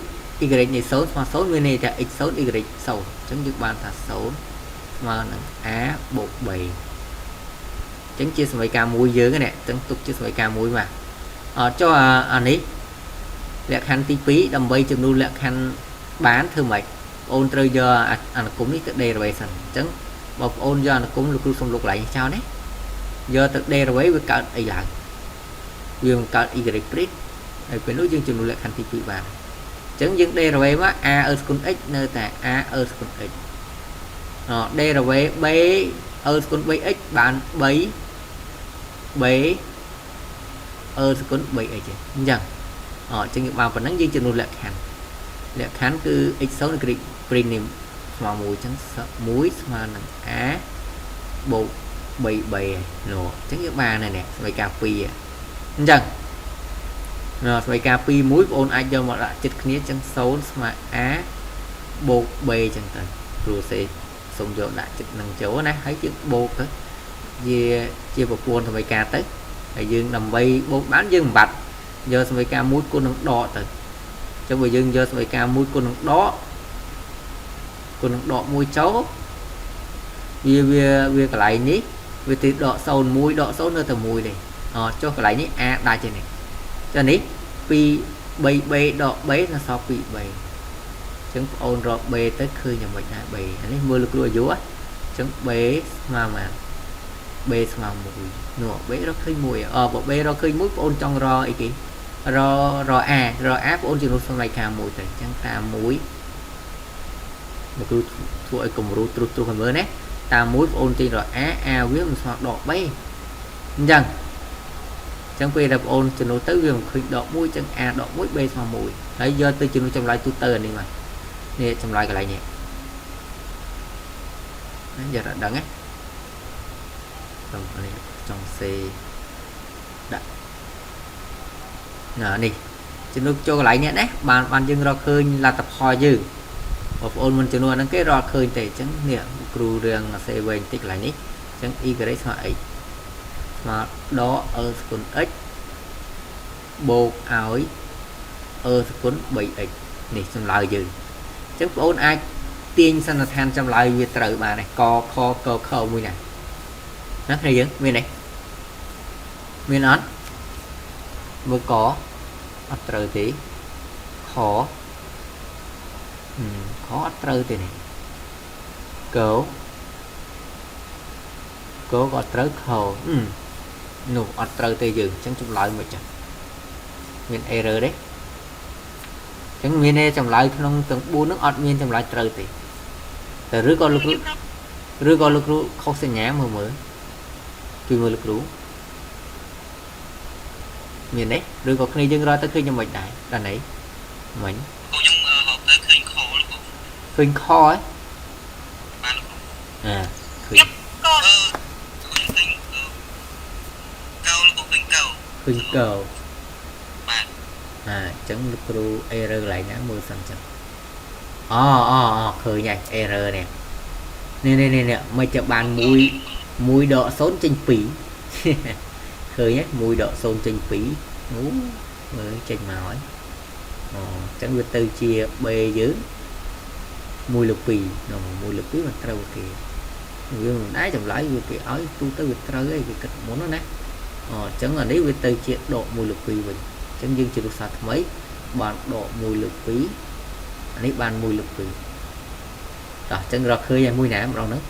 នៃ0ស្មើ0មានន័យថា x 0 y 0អញ្ចឹងយើងបានថា0ស្មើនឹង a បូក b អញ្ចឹងជាសមីការមួយយើងនេះអញ្ចឹងទុកជាសមីការមួយមកអត់ចុះអានេះលក្ខខណ្ឌទី2ដើម្បីជំនួសលក្ខខណ្ឌបានធ្វើម៉េចបងអូនត្រូវយកអនុគមនេះទៅ derivative សិនអញ្ចឹងបើបងអូនយកអនុគមលោកគ្រូសុំលុបកន្លែងនេះចោលណាយកទៅ derivative វាកើតអីឡើងវាមិនកើត y' ហើយពេលនោះយើងជំនួសលក្ខខណ្ឌទី2បានអញ្ចឹងយើង derivative មក a អឺស្គុណ x នៅតែ a អឺស្គុណ x អ derivative b អឺស្គុណ 3x បាន3 b អឺស្គុណ 3x អញ្ចឹងអអញ្ចឹងយើងបានប៉ុណ្ណឹងយើងជំនួសលក្ខខណ្ឌលក្ខខណ្ឌគឺ x0 និង y' នេះស្មើ1អញ្ចឹង1ស្មើនឹង a បូក 3b នោះអញ្ចឹងយើងបានហើយនេះសមីការ2អញ្ចឹងនៅសមីការ2 1បងអូនអាចយកមកដាក់ចិត្តគ្នាអញ្ចឹង0ស្មើ a បូក b អញ្ចឹងទៅគ្រូសេសូមយកដាក់ចិត្តនឹងចូលណាហើយយើងបូកទៅជាជាប្រព័ន្ធសមីការទៅហើយយើងដើម្បីបូកបានយើងបំបត្តិយកសមីការ1គុណនឹងដកទៅអញ្ចឹងបើយើងយកសមីការ1គុណនឹងដកគុណនឹងដក1ចូលវាវាវាកន្លែងនេះវាទីដក0 1ដក0នៅតែ1ទេអចុះកន្លែងនេះ a ដាច់ទេនេះចានេះ2 3b ដក b នៅសល់ 2b អញ្ចឹងបងអូនរក b ទៅឃើញយ៉ាងម៉េចដែរ b អានេះមើលលោកគ្រូអាយុអញ្ចឹង b ស្មើប៉ុន្មាន b ស្មើ1នោះ b រកឃើញ1អបើ b រកឃើញ1បងអូនចង់រកអីគេររ a រ a បងអូនជំនួសសម័យកាល1ទៅអញ្ចឹងតាម1លោកគ្រូធ្វើឲ្យគំរូត្រុសត្រុសឲ្យមើលណាតាម1បងអូនទាញរក a a វាមិនស្មើដក b អញ្ចឹងអញ្ចឹងពេលដែលបងអូនជំនួសទៅវាមិនឃើញដក1អញ្ចឹង a ដក1 b ស្មើ1ហើយយកទៅជំនួសចម្លើយទូទៅអានេះមកនេះចម្លើយកន្លែងនេះណាយកតែដឹងណា តោះនេះចង់សេដាក់ណានេះជំនួសចូលកន្លែងនេះណាបានយើងរកឃើញលទ្ធផលយើងបងប្អូនមិនជំនួសហ្នឹងគេរកឃើញទេអញ្ចឹងនេះគ្រូរឿងសេវែងតិចកន្លែងនេះអញ្ចឹង y ស្មើ x ស្មើដក e ស្គុណ x បូកឲ្យ e ស្គុណ 3x នេះចម្លើយយើងអញ្ចឹងបងប្អូនអាចទាញសន្និដ្ឋានចម្លើយវាត្រូវបានដែរកខកខមួយណាណាគ្នាយើងមានទេមានអត់មើលកអត់ត្រូវទេខខអត់ត្រូវទេនេះកកក៏ត្រូវខនោះអត់ត្រូវទេយើងអញ្ចឹងចម្លើយមិនចាស់មាន error ទេអញ្ចឹងមានចម្លើយក្នុងទាំង4ហ្នឹងអត់មានចម្លើយត្រូវទេតែឬក៏លោកគ្រូឬក៏លោកគ្រូខុសសញ្ញាមើលមើលជួយមើលលោកគ្រូមានទេឬក៏គ្នាយើងរកទៅឃើញយ៉ាងម៉េចដែរដល់ណីមិញ ខ្ញុំរកទៅឃើញខលោកគ្រូ ឃើញខហ៎ បាទលោកគ្រូ អាឃើញ កឃើញកោលោកគ្រូឃើញកោ ឃើញកោ បាទ អាអញ្ចឹងលោកគ្រូ error កន្លែងណាមើលសិនចឹងអូអូអូឃើញហើយ error នេះនេះនេះនេះមិនจะបាន1 1ដក0ចេញ2ឃើញទេ1ដក0ចេញ2អូមើលចេញមកហើយអូអញ្ចឹងវាទៅជា B យើង1លើ2នោះ1លើ2មិនត្រូវគេវាមិនដែរចម្លើយវាគេឲ្យទូទៅវាត្រូវហើយវាគិតមុនណាអូអញ្ចឹងអានេះវាទៅជាដក1លើ2វិញអញ្ចឹងយើងជារូបសាថ្មីបានដក1លើ2អានេះបាន1លើ2តោះអញ្ចឹងរកឃើញហើយមួយណាម្ដងហ្នឹង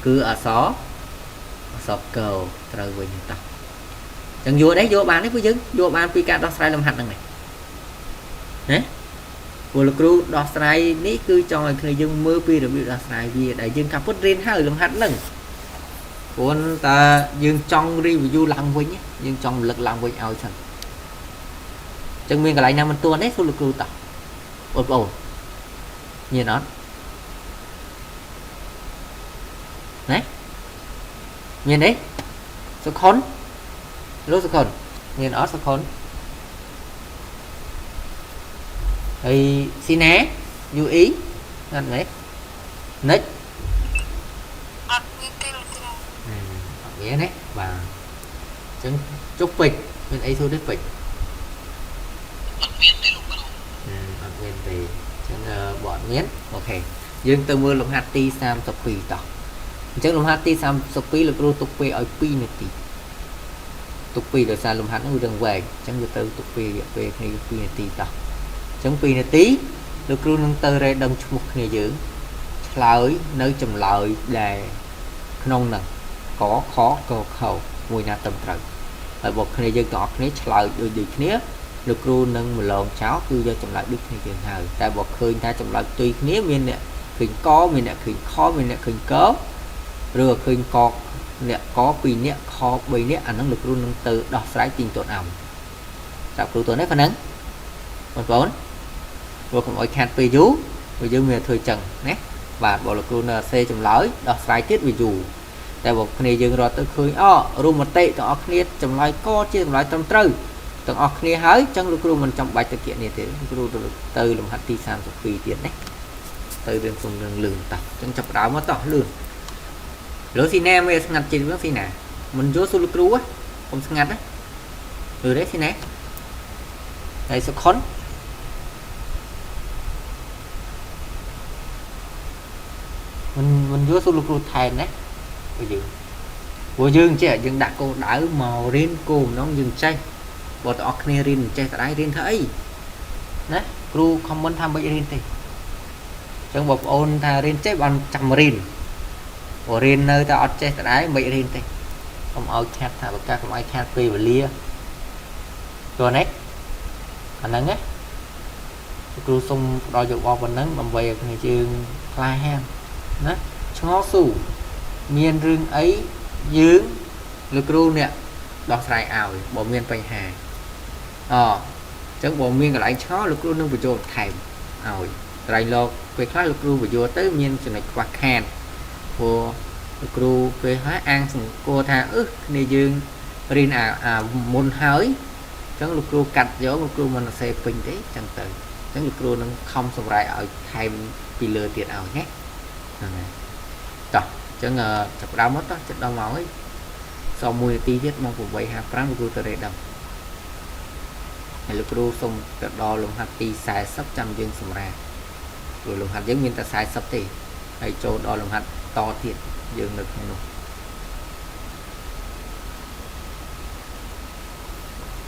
គឺអក្សរអក្សរកត្រូវវិញតោះអញ្ចឹងយល់ទេយល់បានទេពួកយើងយល់បានពីការដោះស្រាយលំហាត់ហ្នឹងណាពលលោកគ្រូដោះស្រាយនេះគឺចង់ឲ្យគ្នាយើងមើលពីរបៀបដោះស្រាយវាដែលយើងកាពុតរៀនហើយលំហាត់ហ្នឹងព្រោះតើយើងចង់ review ឡើងវិញយើងចង់រំលឹកឡើងវិញឲ្យសិនអញ្ចឹងមានកន្លែងណាមិនទាន់ទេសួរលោកគ្រូតោះបងប្អូនមានអត់ណាមានទេសុខុនលោកសុខុនមានអត់សុខុនហើយស៊ីណា UE អត់មែននិច អត់មានទេលោកគ្រូ អត់មានទេបាទអញ្ចឹងចុះពេជ្រមានអីសួរទេពេជ្រ អត់មានទេលោកគ្រូ អត់មានទេអញ្ចឹងបើអត់មានអូខេយើងទៅមើលលំហាត់ទី32តោះអញ្ចឹងលំហាត់ទី32លោកគ្រូទុកពេលឲ្យ2នាទីទុកពេលដោយសារលំហាត់ហ្នឹងវារឿងវែងអញ្ចឹងវាត្រូវទុកពេលរយៈពេលគ្នា2នាទីតោះអញ្ចឹង2នាទីលោកគ្រូនឹងទៅរេដឹងឈ្មោះគ្នាយើងឆ្លើយនៅចម្លើយដែលក្នុងហ្នឹងកខកខមួយណាត្រឹមត្រូវហើយបើគ្នាយើងទាំងអស់គ្នាឆ្លើយដូចគ្នាលោកគ្រូនឹងម្លងចោលគឺយកចម្លើយដូចគ្នាយើងហើយតែបើឃើញថាចម្លើយផ្ទុយគ្នាមានអ្នកឃើញកមានអ្នកឃើញខមានអ្នកឃើញកឬក៏ឃើញកអ្នកក2អ្នកខ3អ្នកអាហ្នឹងលោកគ្រូនឹងទៅដោះស្រាយទីងទាត់អំចាប់គ្រូទៅនេះប៉ុណ្ណឹងបងប្អូនព្រោះកុំឲ្យខាត់ពេលយូរព្រោះយើងមានធ្វើចឹងណាបាទបើលោកគ្រូនៅសេចម្លើយដោះស្រាយទៀតវាយូរតែបើគ្នាយើងរត់ទៅឃើញអរួមមតិទាំងអស់គ្នាចម្លើយកជាចម្លើយត្រឹមត្រូវទាំងអស់គ្នាហើយចឹងលោកគ្រូមិនចាំបាច់ទៅគៀកនេះទេលោកគ្រូទៅលំហាត់ទី32ទៀតណាទៅរឿងសុំរឿងលឿនតោះចឹងចាប់ដើមមកតោះលឿនលោកស៊ីណាមិនស្ងាត់ចិត្តវិញស៊ីណាមិនយល់សួរលោកគ្រូកុំស្ងាត់ណាលឺទេស៊ីណាហើយសុខុនមិនយល់សួរលោកគ្រូថែមណាព្រោះយើងព្រោះយើងចេះយើងដាក់គោលដៅមករៀនគោលម្ដងយើងចេះបើទាំងអស់គ្នារៀនមិនចេះតដែររៀនធ្វើអីណាគ្រូ comment ថាមិនរៀនទេអញ្ចឹងបងប្អូនថារៀនចេះបានចាំរៀនបើរៀននៅតែអត់ចេះតដែរមិនរៀនទេកុំឲ្យខាត់ថាបើកាកុំឲ្យខាត់ពេលវេលាយល់ទេអាហ្នឹងណាគ្រូសុំផ្ដល់យោបល់ប៉ុណ្ណឹងដើម្បីឲ្យគ្នាយើងក្លាហានណាឆ្ងល់ស៊ូមានរឿងអីយើងលោកគ្រូអ្នកដោះស្រាយឲ្យបើមានបញ្ហាអញ្ចឹងបើមានកន្លែងឆ្ងល់លោកគ្រូនឹងបញ្ចូលថែមឲ្យត្រែងលោកពេលខ្លះលោកគ្រូបញ្យល់ទៅមានចំណុចខ្វះខាតព្រោះ លោកគ្រូពេលហើយអាងសង្គួរថាអឺគ្នាយើងរៀនអាមុនហើយអញ្ចឹងលោកគ្រូកាត់យកលោកគ្រូមិនសរសេរពេញទេអញ្ចឹងទៅអញ្ចឹងលោកគ្រូនឹងខំសម្រាយឲ្យថែមពីលើទៀតឲ្យណាហ្នឹងហើយតោះអញ្ចឹងចាប់ផ្ដើមមកតោះចិត្តដល់ម៉ោងហើយសល់1នាទីទៀតម៉ោង8:55លោកគ្រូទៅរេដឹងហើយលោកគ្រូសូមទៅដល់លំហាត់ទី40ចាំយើងសម្រាកព្រោះលំហាត់យើងមានតែ40ទេហើយចូលដល់លំហាត់តទៀតយើងនៅក្នុងនោះ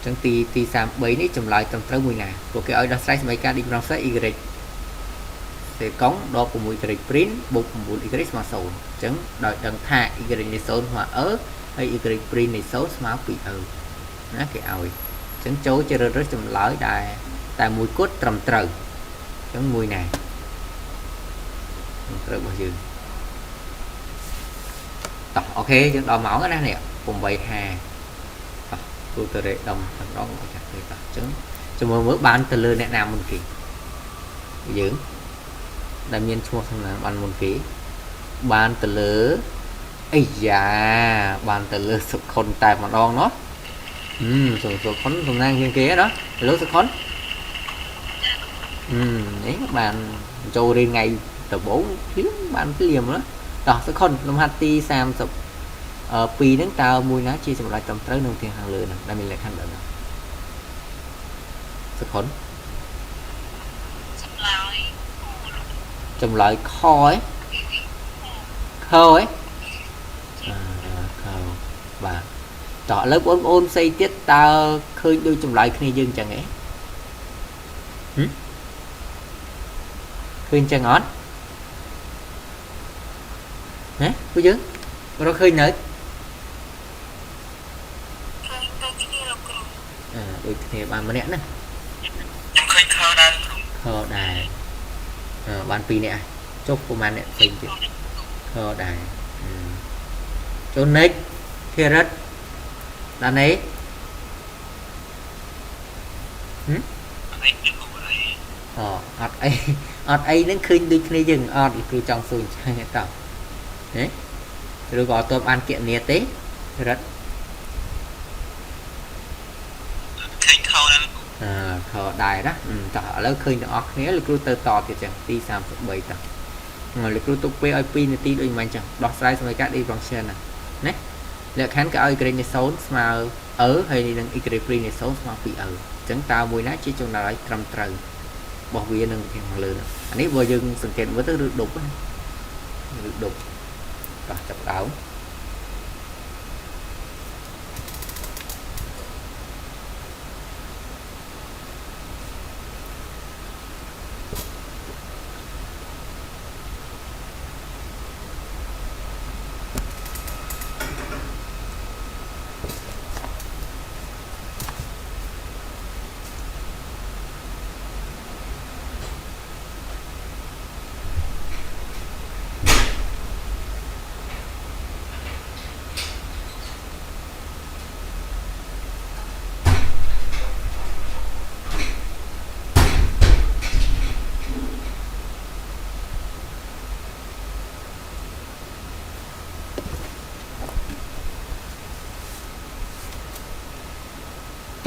ចឹងទី33នេះចម្លើយត្រឹមត្រូវមួយណាព្រោះគេឲ្យដោះស្រាយសមីការ differential y សេកុងដក 6y print បូក 9y ស្មើ0អញ្ចឹងដោយដឹងថា y នៃ0ស្មើ e ហើយ y print នៃ0ស្មើ 2e ណាគេឲ្យអញ្ចឹងចូលជ្រើសរើសចម្លើយដែលតែមួយគត់ត្រឹមត្រូវអញ្ចឹងមួយណាត្រឹមត្រូវរបស់យើងតោះអូខេយើងដល់ម៉ោងណានេះ8:50តោះគ្រូទៅរេដំតែម្ដងចាស់ទេតោះអញ្ចឹងចាំមើលបានទៅលើអ្នកណាមុនគេយើងដែលមានឈ្មោះសំណាងបានមុនគេបានទៅលើអីយ៉ាបានទៅលើសុខុនតែម្ដងណោះសុខុនសំណាងជាងគេណោះលើសុខុននេះបានចូលរៀនថ្ងៃដំបូងភ្លាមបានភ្លាមណាតោះសុខុនលំហាត់ទី32ហ្នឹងតើមួយណាជាចម្លើយត្រឹមត្រូវនៅទីខាងលើហ្នឹងដែលមានលក្ខខណ្ឌបែបហ្នឹងសុខុនចម្លើយខឯខឯខបាទតោះឥឡូវបងប្អូនផ្សេងទៀតតើឃើញដូចចម្លើយគ្នាយើងចឹងឯងឃើញចឹងអត់ណាពួកយើងរកឃើញនៅដូចគ្នាបានម្នាក់ណាខ្ញុំឃើញខដែរគ្រូខដែរបាន2នាក់ចុះប្រហែលអ្នកផ្សេងទៀតខដែរចូលនិចធីរិតដានីអត់អីអត់អីនឹងឃើញដូចគ្នាយើងអត់គ្រូចង់សួរអញ្ចឹងតោះហ៎ឬក៏អត់ទាន់បានគណនាទេរិតឃើញខដែរខដែរណាតោះឥឡូវឃើញទាំងអស់គ្នាលោកគ្រូទៅតទៀតចឹងទី33តោះលោកគ្រូទុកពេលឲ្យ2នាទីដូចមិញចឹងដោះស្រាយសមីការ differential ណាណាលក្ខខណ្ឌគេឲ្យ y នៃ0ស្មើ e ហើយនឹង y' នៃ0ស្មើ 2e អញ្ចឹងតើមួយណាជាចំណុចត្រឹមត្រូវរបស់វានឹងខាងលើអានេះបើយើងសង្កេតមើលទៅឬដប់ណាឬដប់តោះចាប់ដើម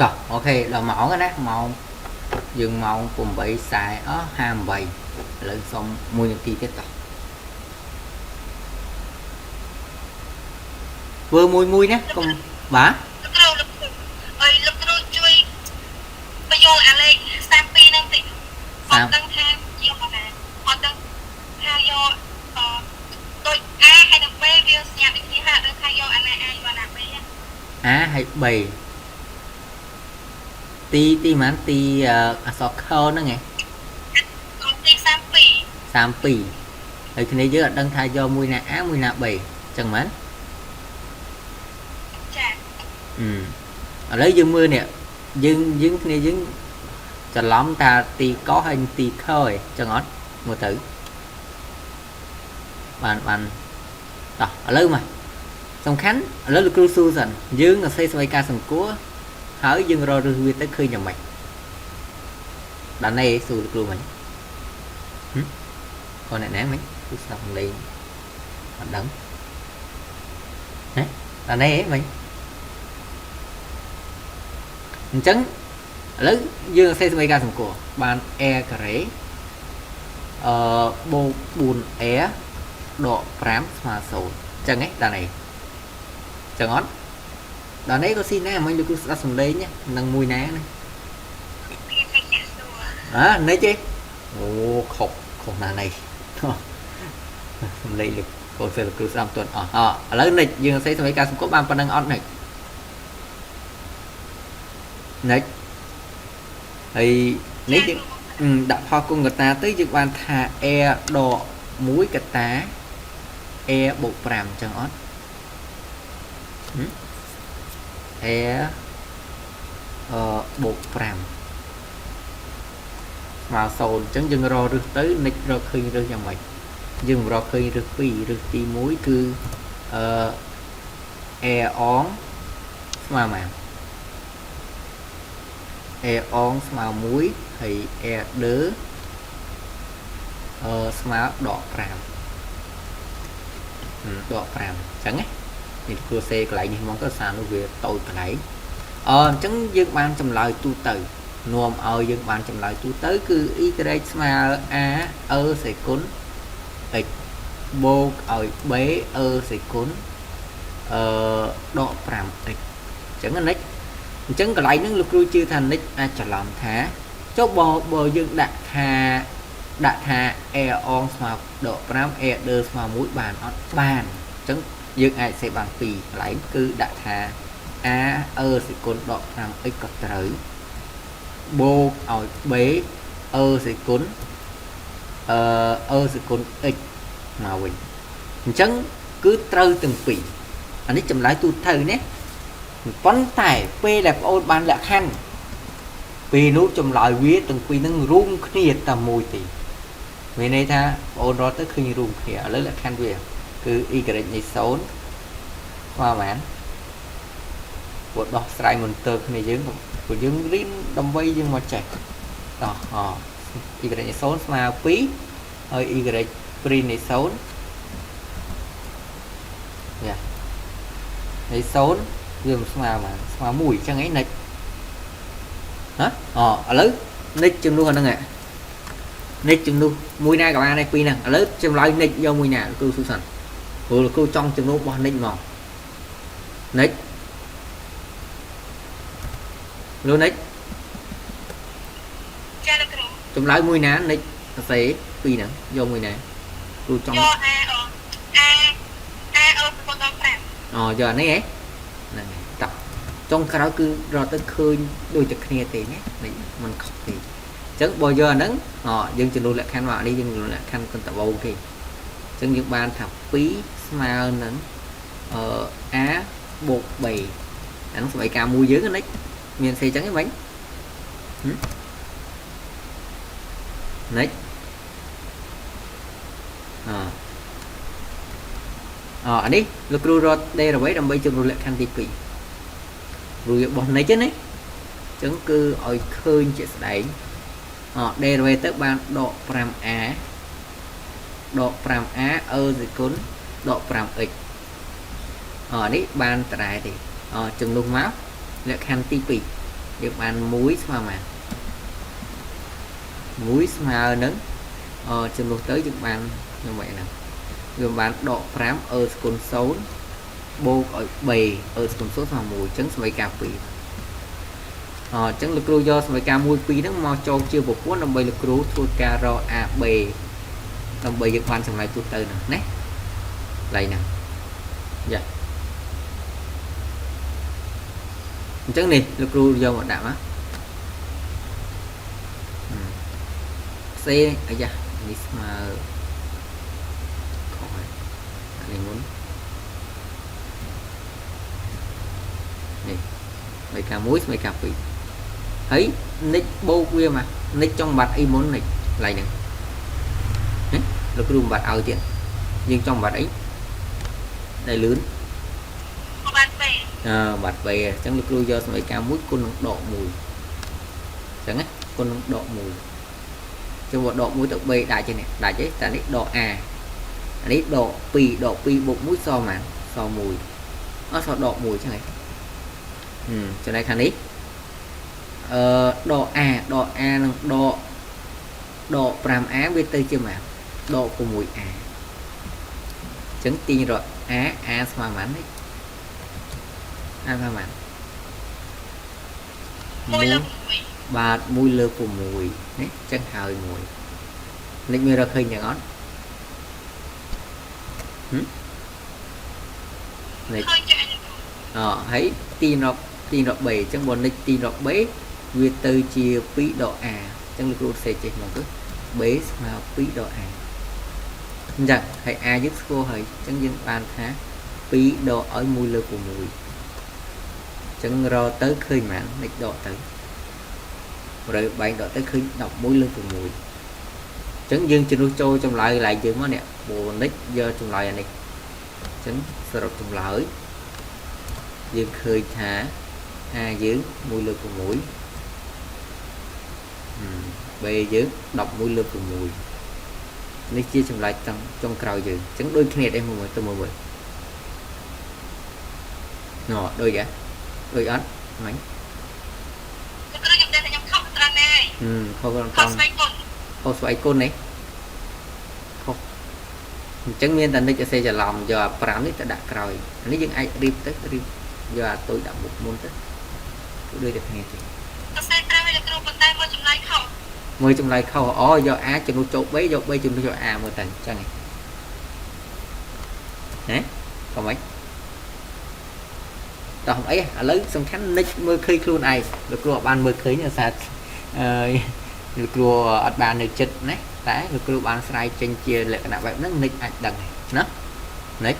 តោះអូខេដល់ម៉ោងណាម៉ោងយើងម៉ោង8:58ឥឡូវសុំ1នាទីទៀតតោះធ្វើមួយណាកុំបាទលោកគ្រូអីលោកគ្រូជួយបញ្យល់អាលេខ32ហ្នឹងតិចអត់ដឹងថាយកណាអត់ដឹងថាយកដូច A ហើយនិង B វាស្ញាប់ដូចគ្នាហើយអត់ដឹងថាយកអាណា A យកអាណា B A ហើយ B ទីទីប៉ុន្មានទីអក្សរខហ្នឹងឯងទី32 32ហើយគ្នាយើងអត់ដឹងថាយកមួយណា A មួយណា B ចឹងមែនចាឥឡូវយើងមើលនេះយើងគ្នាយើងច្រឡំថាទីកហើយទីខឯងចឹងអត់មើលទៅបានតោះឥឡូវមកសំខាន់ឥឡូវលោកគ្រូសួរសិនយើងសរសេរសមីការសង្គួរហើយយើងរករឹសវាទៅឃើញយ៉ាងម៉េចដល់នេះសួរលោកគ្រូមិញគាត់អ្នកណាមិញគឺស្ដាប់លេងអត់ដឹង ណាតានេះមិញអញ្ចឹងឥឡូវយើងសេសមីការសង្គរបាន a ការ៉េអឺបូក 4a ដក5ស្មើ0អញ្ចឹងហ៎តានេះអញ្ចឹងអត់ដល់នេះក៏ស៊ីណាមិញលោកគ្រូស្ដាប់សំឡេងនឹងមួយណាណាអានេះទេអូខុសខុសណានេះសំឡេងលោកកូនសិស្សលោកគ្រូស្ដាប់ទាន់អស់ឥឡូវនិចយើងសេសមីការសង្គមបានប៉ុណ្ណឹងអត់និចនិចហើយនេះយើងដាក់ផលគុណកតាទៅយើងបានថា a ដក1កតា a បូក5អញ្ចឹងអត់ a បូក5ស្មើ0អញ្ចឹងយើងរករឹសទៅនិចរកឃើញរឹសយ៉ាងម៉េចយើងរកឃើញរឹស2រឹសទី1គឺអឺ a អងស្មើប៉ុន្មាន a អងស្មើ1ហើយ a 2ស្មើដក5ដក5អញ្ចឹងណានេះគ្រូសេកន្លែងនេះហ្មងទៅសារនោះវាតូចកន្លែងអញ្ចឹងយើងបានចម្លើយទូទៅនាំឲ្យយើងបានចម្លើយទូទៅគឺ y ស្មើ a e សេគុណ x បូកឲ្យ b e សេគុណដក 5x អញ្ចឹងណាអញ្ចឹងកន្លែងហ្នឹងលោកគ្រូជឿថានិចអាចច្រឡំថាចុះបើយើងដាក់ថា a អងស្មើដក5 a 2ស្មើ1បានអត់បានអញ្ចឹងយើងអាចសេបាន2កន្លែងគឺដាក់ថា a e សេគុណដក 5x ក៏ត្រូវបូកឲ្យ b e សេគុណអឺ e សេគុណ x មកវិញអញ្ចឹងគឺត្រូវទាំងពីរអានេះចម្លើយទូទៅណាប៉ុន្តែពេលដែលបងអូនបានលក្ខខណ្ឌពេលនោះចម្លើយវាទាំងពីរនឹងរួមគ្នាតែមួយទេមានន័យថាបងអូនរត់ទៅឃើញរួមគ្នាឥឡូវលក្ខខណ្ឌវាគឺ y នៃ0ស្មើប៉ុន្មានព្រោះដោះស្រាយមន្ទិលគ្នាយើងព្រោះយើងរៀនដើម្បីយើងមកចេះតោះអ y នៃ0ស្មើ2ហើយ y ព្រីនៃ0យ៉ានៃ0វាមិនស្មើបានស្មើ1អញ្ចឹងឯងនិចហ៎អឥឡូវនិចចំនួនអាហ្នឹងនិចចំនួនមួយណាក៏បានដែរពីរហ្នឹងឥឡូវចម្លើយនិចយកមួយណាគ្រូស៊ូសិនព្រោះគ្រូចង់ចំនួនរបស់និចមកនិចលោកនិច ចាលោកគ្រូ ចម្លើយមួយណានិចសរសេរពីរហ្នឹងយកមួយណាគ្រូចង់ យក A A A អូដល់5 អូយកអានេះហ៎ហ្នឹងហើយតោះចុងក្រោយគឺរត់ទៅឃើញដូចតែគ្នាទេណានេះมันខុសទេអញ្ចឹងបើយកអាហ្នឹងអយើងចំនួនលក្ខខណ្ឌមកអានេះយើងចំនួនលក្ខខណ្ឌកន្តបោគេអញ្ចឹងយើងបានថា2ស្មើនឹងអឺ a បូក b អាហ្នឹងសម័យកាលមួយយើងណាមានសេអញ្ចឹងទេមិញនិចអអានេះលោកគ្រូរត់ដេរអ្វីដើម្បីជំរុះលក្ខខណ្ឌទី2រួចរបស់និចណាអញ្ចឹងគឺឲ្យឃើញជាក់ស្ដែងអដេរអ្វីទៅបានដក 5a ដក 5a អឺសេគុណដក 5x អនេះបានតដែរទេអជំនួសមកលក្ខខណ្ឌទី2យើងបាន1ស្មើមក1ស្មើនឹងអជំនួសទៅយើងបានខ្ញុំមិនហ្នឹងយើងបានដក5អឺស្គុណ0បូកឲ្យ b អឺស្គុណ0ស្មើ1អញ្ចឹងសមីការ2អញ្ចឹងលោកគ្រូយកសមីការ1 2ហ្នឹងមកចូលជាប្រព័ន្ធដើម្បីលោកគ្រូធ្វើការរក a b ដើម្បីយើងបានចម្លើយទូទៅហ្នឹងណាកន្លែងហ្នឹងយ៉ាអញ្ចឹងនេះលោកគ្រូយកមកដាក់មកសេអាយ៉ានេះស្មើខុសហើយអានេះមុននេះសមីការ1សមីការ2ហើយនិចបូកវាមកនិចចង់បាត់អីមុននិចកន្លែងហ្នឹងណាលោកគ្រូបាត់ឲ្យទៀតយើងចង់បាត់អីដែលលឿន បាត់ B បាត់ B អញ្ចឹងលោកគ្រូយកសមីការ1គុណនឹងដក1អញ្ចឹងណាគុណនឹងដក1ចឹងបើដក1ទៅ B ដាច់ទេនេះដាច់ទេតែនេះដក A អានេះដក2ដក2បូក1សប៉ុន្មានស1 អត់សល់ដក1ចឹងហ៎ចំណែកខាងនេះអឺដក a ដក a នឹងដកដក 5a វាទៅជាប៉ុន្មានដក 6a អញ្ចឹងទាញរក a a ស្មើប៉ុន្មាននេះ a ស្មើប៉ុន្មាន 1លើ6បាទ1លើ6នេះអញ្ចឹងហើយ1នេះមានរកឃើញយ៉ាងអត់នេះ ឃើញចា៎ អហើយទីរកទីរក b អញ្ចឹងបើនិចទីរក b វាទៅជា2ដក a អញ្ចឹងលោកគ្រូសេចេះមកទៅ b ស្មើ2ដក a អញ្ចឹងហើយ a យើងស្គាល់ហើយអញ្ចឹងយើងបានថា2ដកឲ្យ1លើ6អញ្ចឹងរកទៅឃើញប៉ុន្មាននិចដកទៅ100បែងដកទៅឃើញ11លើ6អញ្ចឹងយើងជំនួសចូលចម្លើយកន្លែងយើងមកនេះបើនិចយកចម្លើយអានេះអញ្ចឹងសរុបចម្លើយយើងឃើញថា a យើង1លើ6 b យើង11លើ6នេះជាចម្លើយចុងក្រោយយើងអញ្ចឹងដូចគ្នាទេមួយទៅមួយមួយណ៎ដូចហ៎ដូចអត់មិញ លោកគ្រូខ្ញុំដឹងថាខ្ញុំខុសត្រង់ណាហើយ ខុសត្រង់ ខុសស្វ័យគុណ ខុសស្វ័យគុណនេះខុសអញ្ចឹងមានតែនិចអសេច្រឡំយកអា5នេះទៅដាក់ក្រោយអានេះយើងអាចរៀបទៅរៀបយកអាតូចដាក់មុខមុនទៅគឺដូចតែគ្នាទេ សរសេរត្រូវហើយលោកគ្រូប៉ុន្តែមើលចម្លើយខុស មើលចម្លើយខុសអូយក A ជំនួសចូល B យក B ជំនួសចូល A មើលទៅអញ្ចឹងហ៎កុំអីតោះអីឥឡូវសំខាន់និចមើលឃើញខ្លួនឯងលោកគ្រូអត់បានមើលឃើញដោយសារអឺលោកគ្រូអត់បាននៅចិត្តណាតែលោកគ្រូបានស្រាយចេញជាលក្ខណៈបែបហ្នឹងនិចអាចដឹងណានិច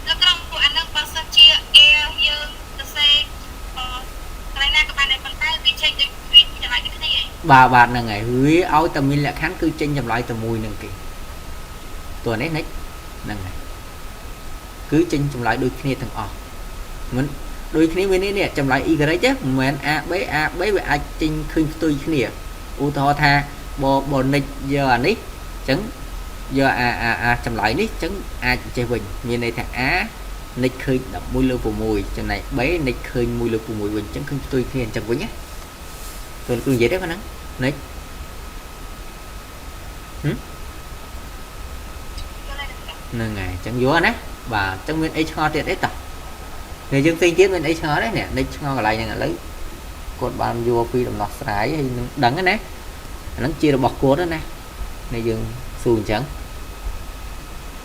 លោកគ្រូអានឹងបើសិនជា A យើងសរសេរអឺកន្លែងណាក៏បានដែរប៉ុន្តែវាចេញដូចវាចម្លើយដូចគ្នាឯង បាទបាទហ្នឹងហើយវាឲ្យតែមានលក្ខខណ្ឌគឺចេញចម្លើយតែមួយហ្នឹងគេតួនេះនិចហ្នឹងហើយគឺចេញចម្លើយដូចគ្នាទាំងអស់មិនដូចគ្នាមាននេះចម្លើយ y ទេមិនមែន a b a b វាអាចចេញឃើញផ្ទុយគ្នាឧទាហរណ៍ថាបើនិចយកអានេះអញ្ចឹងយកអាអាអាចម្លើយនេះអញ្ចឹងអាចចេះវិញមានន័យថា a និចឃើញ11លើ6ចំណែក b និចឃើញ1លើ6វិញអញ្ចឹងឃើញផ្ទុយគ្នាអញ្ចឹងវិញណាតើលោកគ្រូនិយាយទេប៉ុណ្ណឹងនិចហ្នឹងហើយអញ្ចឹងយល់ណាបាទអញ្ចឹងមានអីឆ្ងល់ទៀតអីតោះនេះយើងផ្សេងទៀតមានអីឆ្ងល់ទេនេះនិចឆ្ងល់កន្លែងហ្នឹងឥឡូវគាត់បានយកពីដំណោះស្រាយហើយនឹងដឹងណាអាហ្នឹងជារបស់គាត់ណានេះយើងស៊ូអញ្ចឹង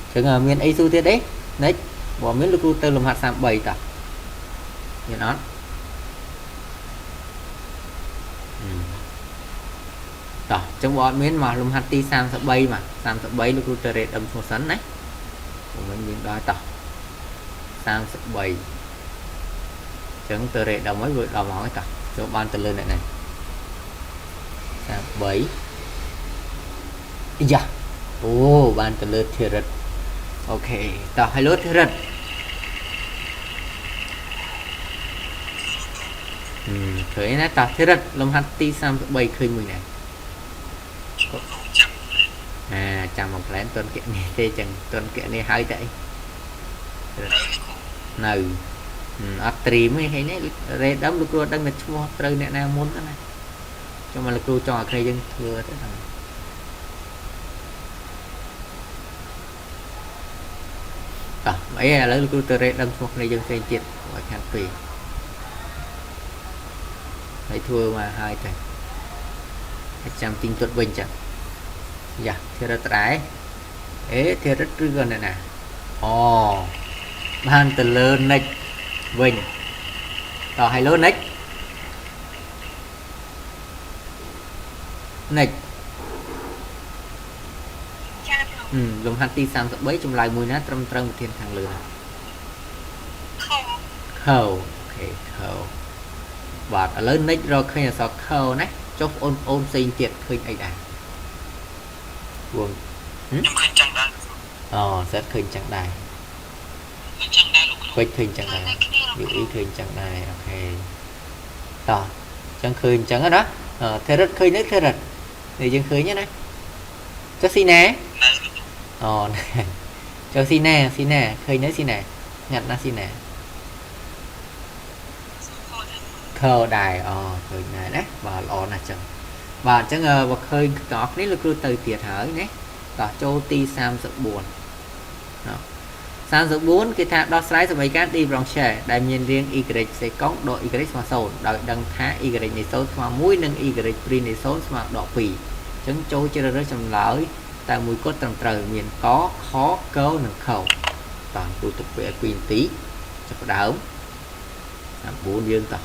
អញ្ចឹងមានអីស៊ូទៀតទេនិចបើមានលោកគ្រូទៅលំហាត់33តោះមានអត់តោះអញ្ចឹងបើអត់មានមកលំហាត់ទី33មក33លោកគ្រូទៅរេដឹមឈ្មោះសិនណាមិញយើងដល់តោះ33អញ្ចឹងទៅរេដឹមហើយវាដល់មកហើយតោះចូលបានទៅលើអ្នកនេះ33យ៉ាអូបានទៅលើធីរិតអូខេតោះ Hello ធីរិតឃើញណាតោះធីរិតលំហាត់ទី33ឃើញមួយណា ចាំ អាចាំមួយផ្លែនតន់គនេះទេចឹងតន់គនេះហើយតែអីនៅអត់ត្រៀមទេឃើញទេរេដឹមលោកគ្រូដឹងតែឈ្មោះត្រូវអ្នកណាមុនណាចុះមកលោកគ្រូចង់ឲ្យគ្នាយើងធ្វើទៅដល់តោះអីឥឡូវលោកគ្រូទៅរេដឹមឈ្មោះគ្នាយើងផ្សេងទៀតឲ្យខាត់ពេកហើយធ្វើមកហើយទៅចាំទីងទុតវិញចឹងយ៉ាធីរិតដែរអេធីរិតឬក៏អ្នកណាអូបានទៅលើនិចវិញតោះ Hello និចនិច ចា លំហាត់ទី33ចម្លើយមួយណាត្រឹមត្រូវប្រធានខាងលើណា ខ ខអូខេខបាទឥឡូវនិចរកឃើញអក្សរខណាចុះបងប្អូនផ្សេងទៀតឃើញអីដែរវង ខ្ញុំឃើញចឹងដែរ អូសិតឃើញចឹងដែរ ឃើញចឹងដែរលោកគ្រូ ពេជ្រឃើញចឹងដែរយូអ៊ីឃើញចឹងដែរអូខេតោះចឹងឃើញចឹងណាធេរិតឃើញទេធេរិតនេះយើងឃើញណាចុះស៊ីណាអូ ចុះស៊ីណាស៊ីណាឃើញនៅស៊ីណាញ៉ាត់ណាស៊ីណាខដែរអូឃើញដែរណាបាទល្អណាស់ចឹងបាទអញ្ចឹងបើឃើញទាំងអស់គ្នាលោកគ្រូទៅទៀតហើយណាតោះចូលទី34ណោះ34គេថាដោះស្រាយសមីការ differential ដែលមានរាង y សេកុងដក y ស្មើ0ដោយដឹងថា y នៃ0ស្មើ1និង y' នៃ0ស្មើដក2អញ្ចឹងចូលជ្រើសរើសចម្លើយតែមួយគត់ត្រឹមត្រូវមានកខកនិងខតោះគ្រូទុកពេលឲ្យ2នាទីចាប់ផ្ដើម34យើងតោះ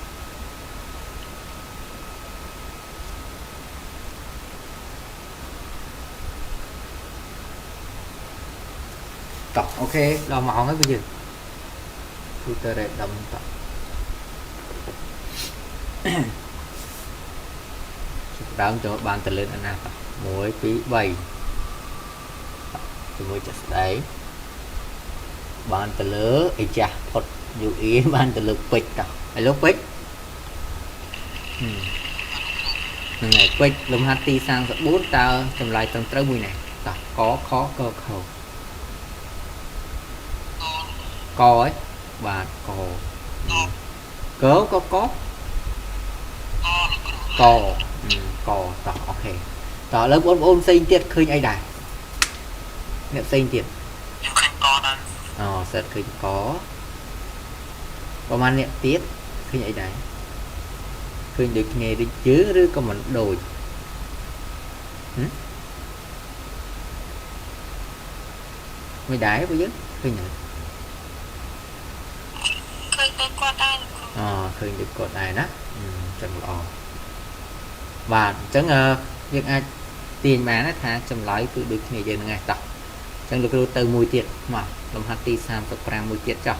តោះអូខេដល់ម៉ោងហើយពួកយើងគឺទៅរ៉េដំតោះចាប់ដើមចូលបានទៅលើអាណាតោះ1 2 3ជាមួយចាក់ស្ដែងបានទៅលើអីចាស់ផុត UE បានទៅលើពេជ្រតោះហើយលោកពេជ្រហ្នឹងហើយពេជ្រលំហាត់ទី34តើចម្លើយត្រឹមត្រូវមួយណាតោះកខកខកហ៎បាទកកកកកកកតោះអូខេតោះឥឡូវបងប្អូនផ្សេងទៀតឃើញអីដែរអ្នកផ្សេងទៀតខ្ញុំឃើញកដែរអូសិតឃើញកប្រហែលអ្នកទៀតឃើញអីដែរឃើញដូចគ្នាដូចយើងឬក៏មិនដូចមិនដែរពួកយើងឃើញទេឃើញដូចគាត់ដែរអូឃើញដូចគាត់ដែរណាអញ្ចឹងល្អបាទអញ្ចឹងយើងអាចទាញបានថាចម្លើយគឺដូចគ្នាយើងហ្នឹងឯងតោះអញ្ចឹងលោកគ្រូទៅមួយទៀតមកលំហាត់ទី35មួយទៀតចុះ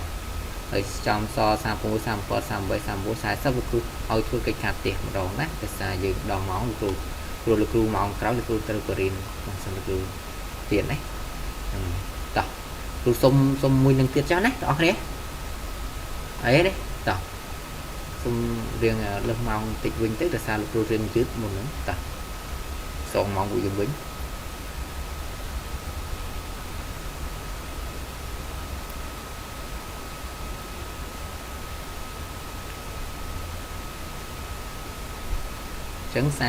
ហើយចំស36 37 38 39 40លោកគ្រូឲ្យធ្វើកិច្ចការផ្ទះម្ដងណាដោយសារយើងដល់ម៉ោងលោកគ្រូព្រោះលោកគ្រូម៉ោងក្រោយលោកគ្រូត្រូវបរៀនក្នុងសិនលោកគ្រូទៀតណាតោះគ្រូសុំមួយនឹងទៀតចុះណាបងប្អូនគ្នាអីនេះតោះសុំរៀងលើសម៉ោងតិចវិញទៅដោយសារលោកគ្រូរៀងយឺតមុនហ្នឹងតោះសងម៉ោងពួកយើងវិញចឹង36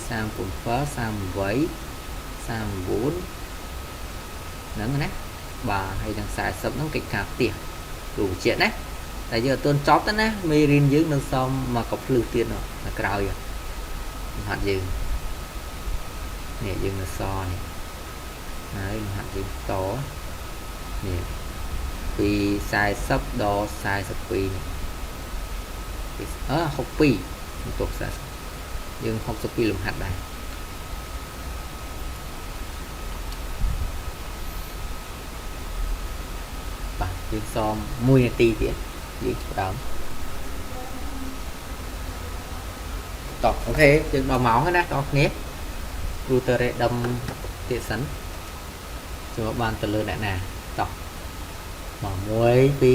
37 38 39ហ្នឹងណាបាទហើយនឹង40ហ្នឹងកិច្ចការផ្ទះគ្រូបញ្ជាក់ណាតែយើងអត់ទាន់ចប់ទេណាមេរៀនយើងនៅសមមកកភ្លឺទៀតនៅក្រោយលំហាត់យើងនេះយើងនៅសនេះហើយលំហាត់យើងតនេះពី40ដល់42នេះពី62បន្ទាប់40យើង62លំហាត់ដែរបាទយើងសម1នាទីទៀតយើងផ្ដើមតោះអូខេយើងដល់ម៉ោងហើយណាបងប្អូនគ្នាគ្រូទៅរេដឹមទៀតសិនចូលបានទៅលើអ្នកណាតោះមក1 2 3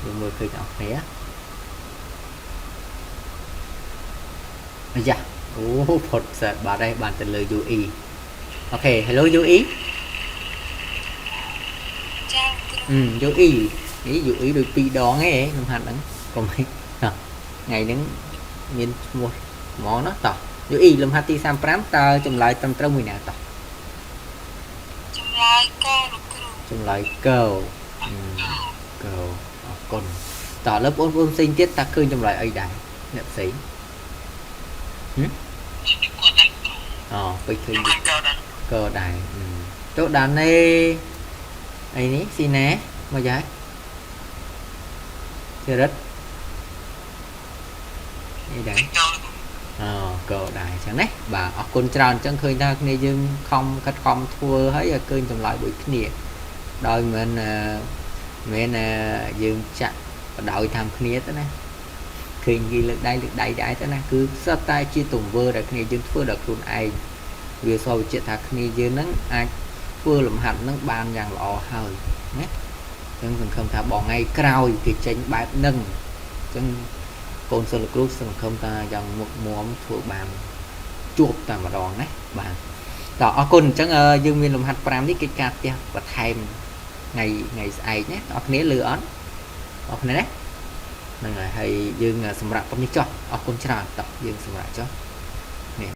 យើងមើលឃើញបងប្អូនគ្នាអាយ៉ាអូផុតសិតបាត់ហើយបានទៅលើ UE អូខេ Hello UE ចា UE នេះ UE ដូច2ដងឯងលំហាត់ហ្នឹងកុំថ្ងៃហ្នឹងមានឈ្មោះហ្មងណាតោះ UE លំហាត់ទី35តើចម្លើយត្រឹមត្រូវមួយណាតោះ ចម្លើយកលោកគ្រូចម្លើយកកអរគុណតោះឥឡូវបងប្អូនផ្សេងទៀតតើឃើញចម្លើយអីដែរអ្នកផ្សេងអូពេចឃើញកដែរចូលដានេអីនេះស៊ីណាមកយ៉ាចរិតអីដែរអូកដែរអញ្ចឹងណាបាទអរគុណច្រើនអញ្ចឹងឃើញថាគ្នាយើងខំខិតខំធ្វើហើយឲ្យឃើញចម្លើយដូចគ្នាដោយមិនមែនយើងចាក់បដោយតាមគ្នាទៅណាឃើញគេលើកដៃដែរទៅណាគឺសុទ្ធតែជាទង្វើដែលគ្នាយើងធ្វើដោយខ្លួនឯងវាសបញ្ជាក់ថាគ្នាយើងនឹងអាចធ្វើលំហាត់នឹងបានយ៉ាងល្អហើយណាអញ្ចឹងសង្ឃឹមថាបងថ្ងៃក្រោយគេចេញបែបនឹងអញ្ចឹងកូនសិស្សលោកគ្រូសង្ឃឹមថាយ៉ាងមុខមាំធ្វើបានជួបតែម្ដងណាបាទ តោះអរគុណអញ្ចឹងយើងមានលំហាត់5នេះកិច្ចការផ្ទះបន្ថែមថ្ងៃថ្ងៃស្អែកណាបងប្អូនលឺអត់បងប្អូនណាហ្នឹងហើយហើយយើងសម្រាប់ប៉ុណ្នេះចុះអរគុណច្រើនតោះយើងសម្រាប់ចុះ។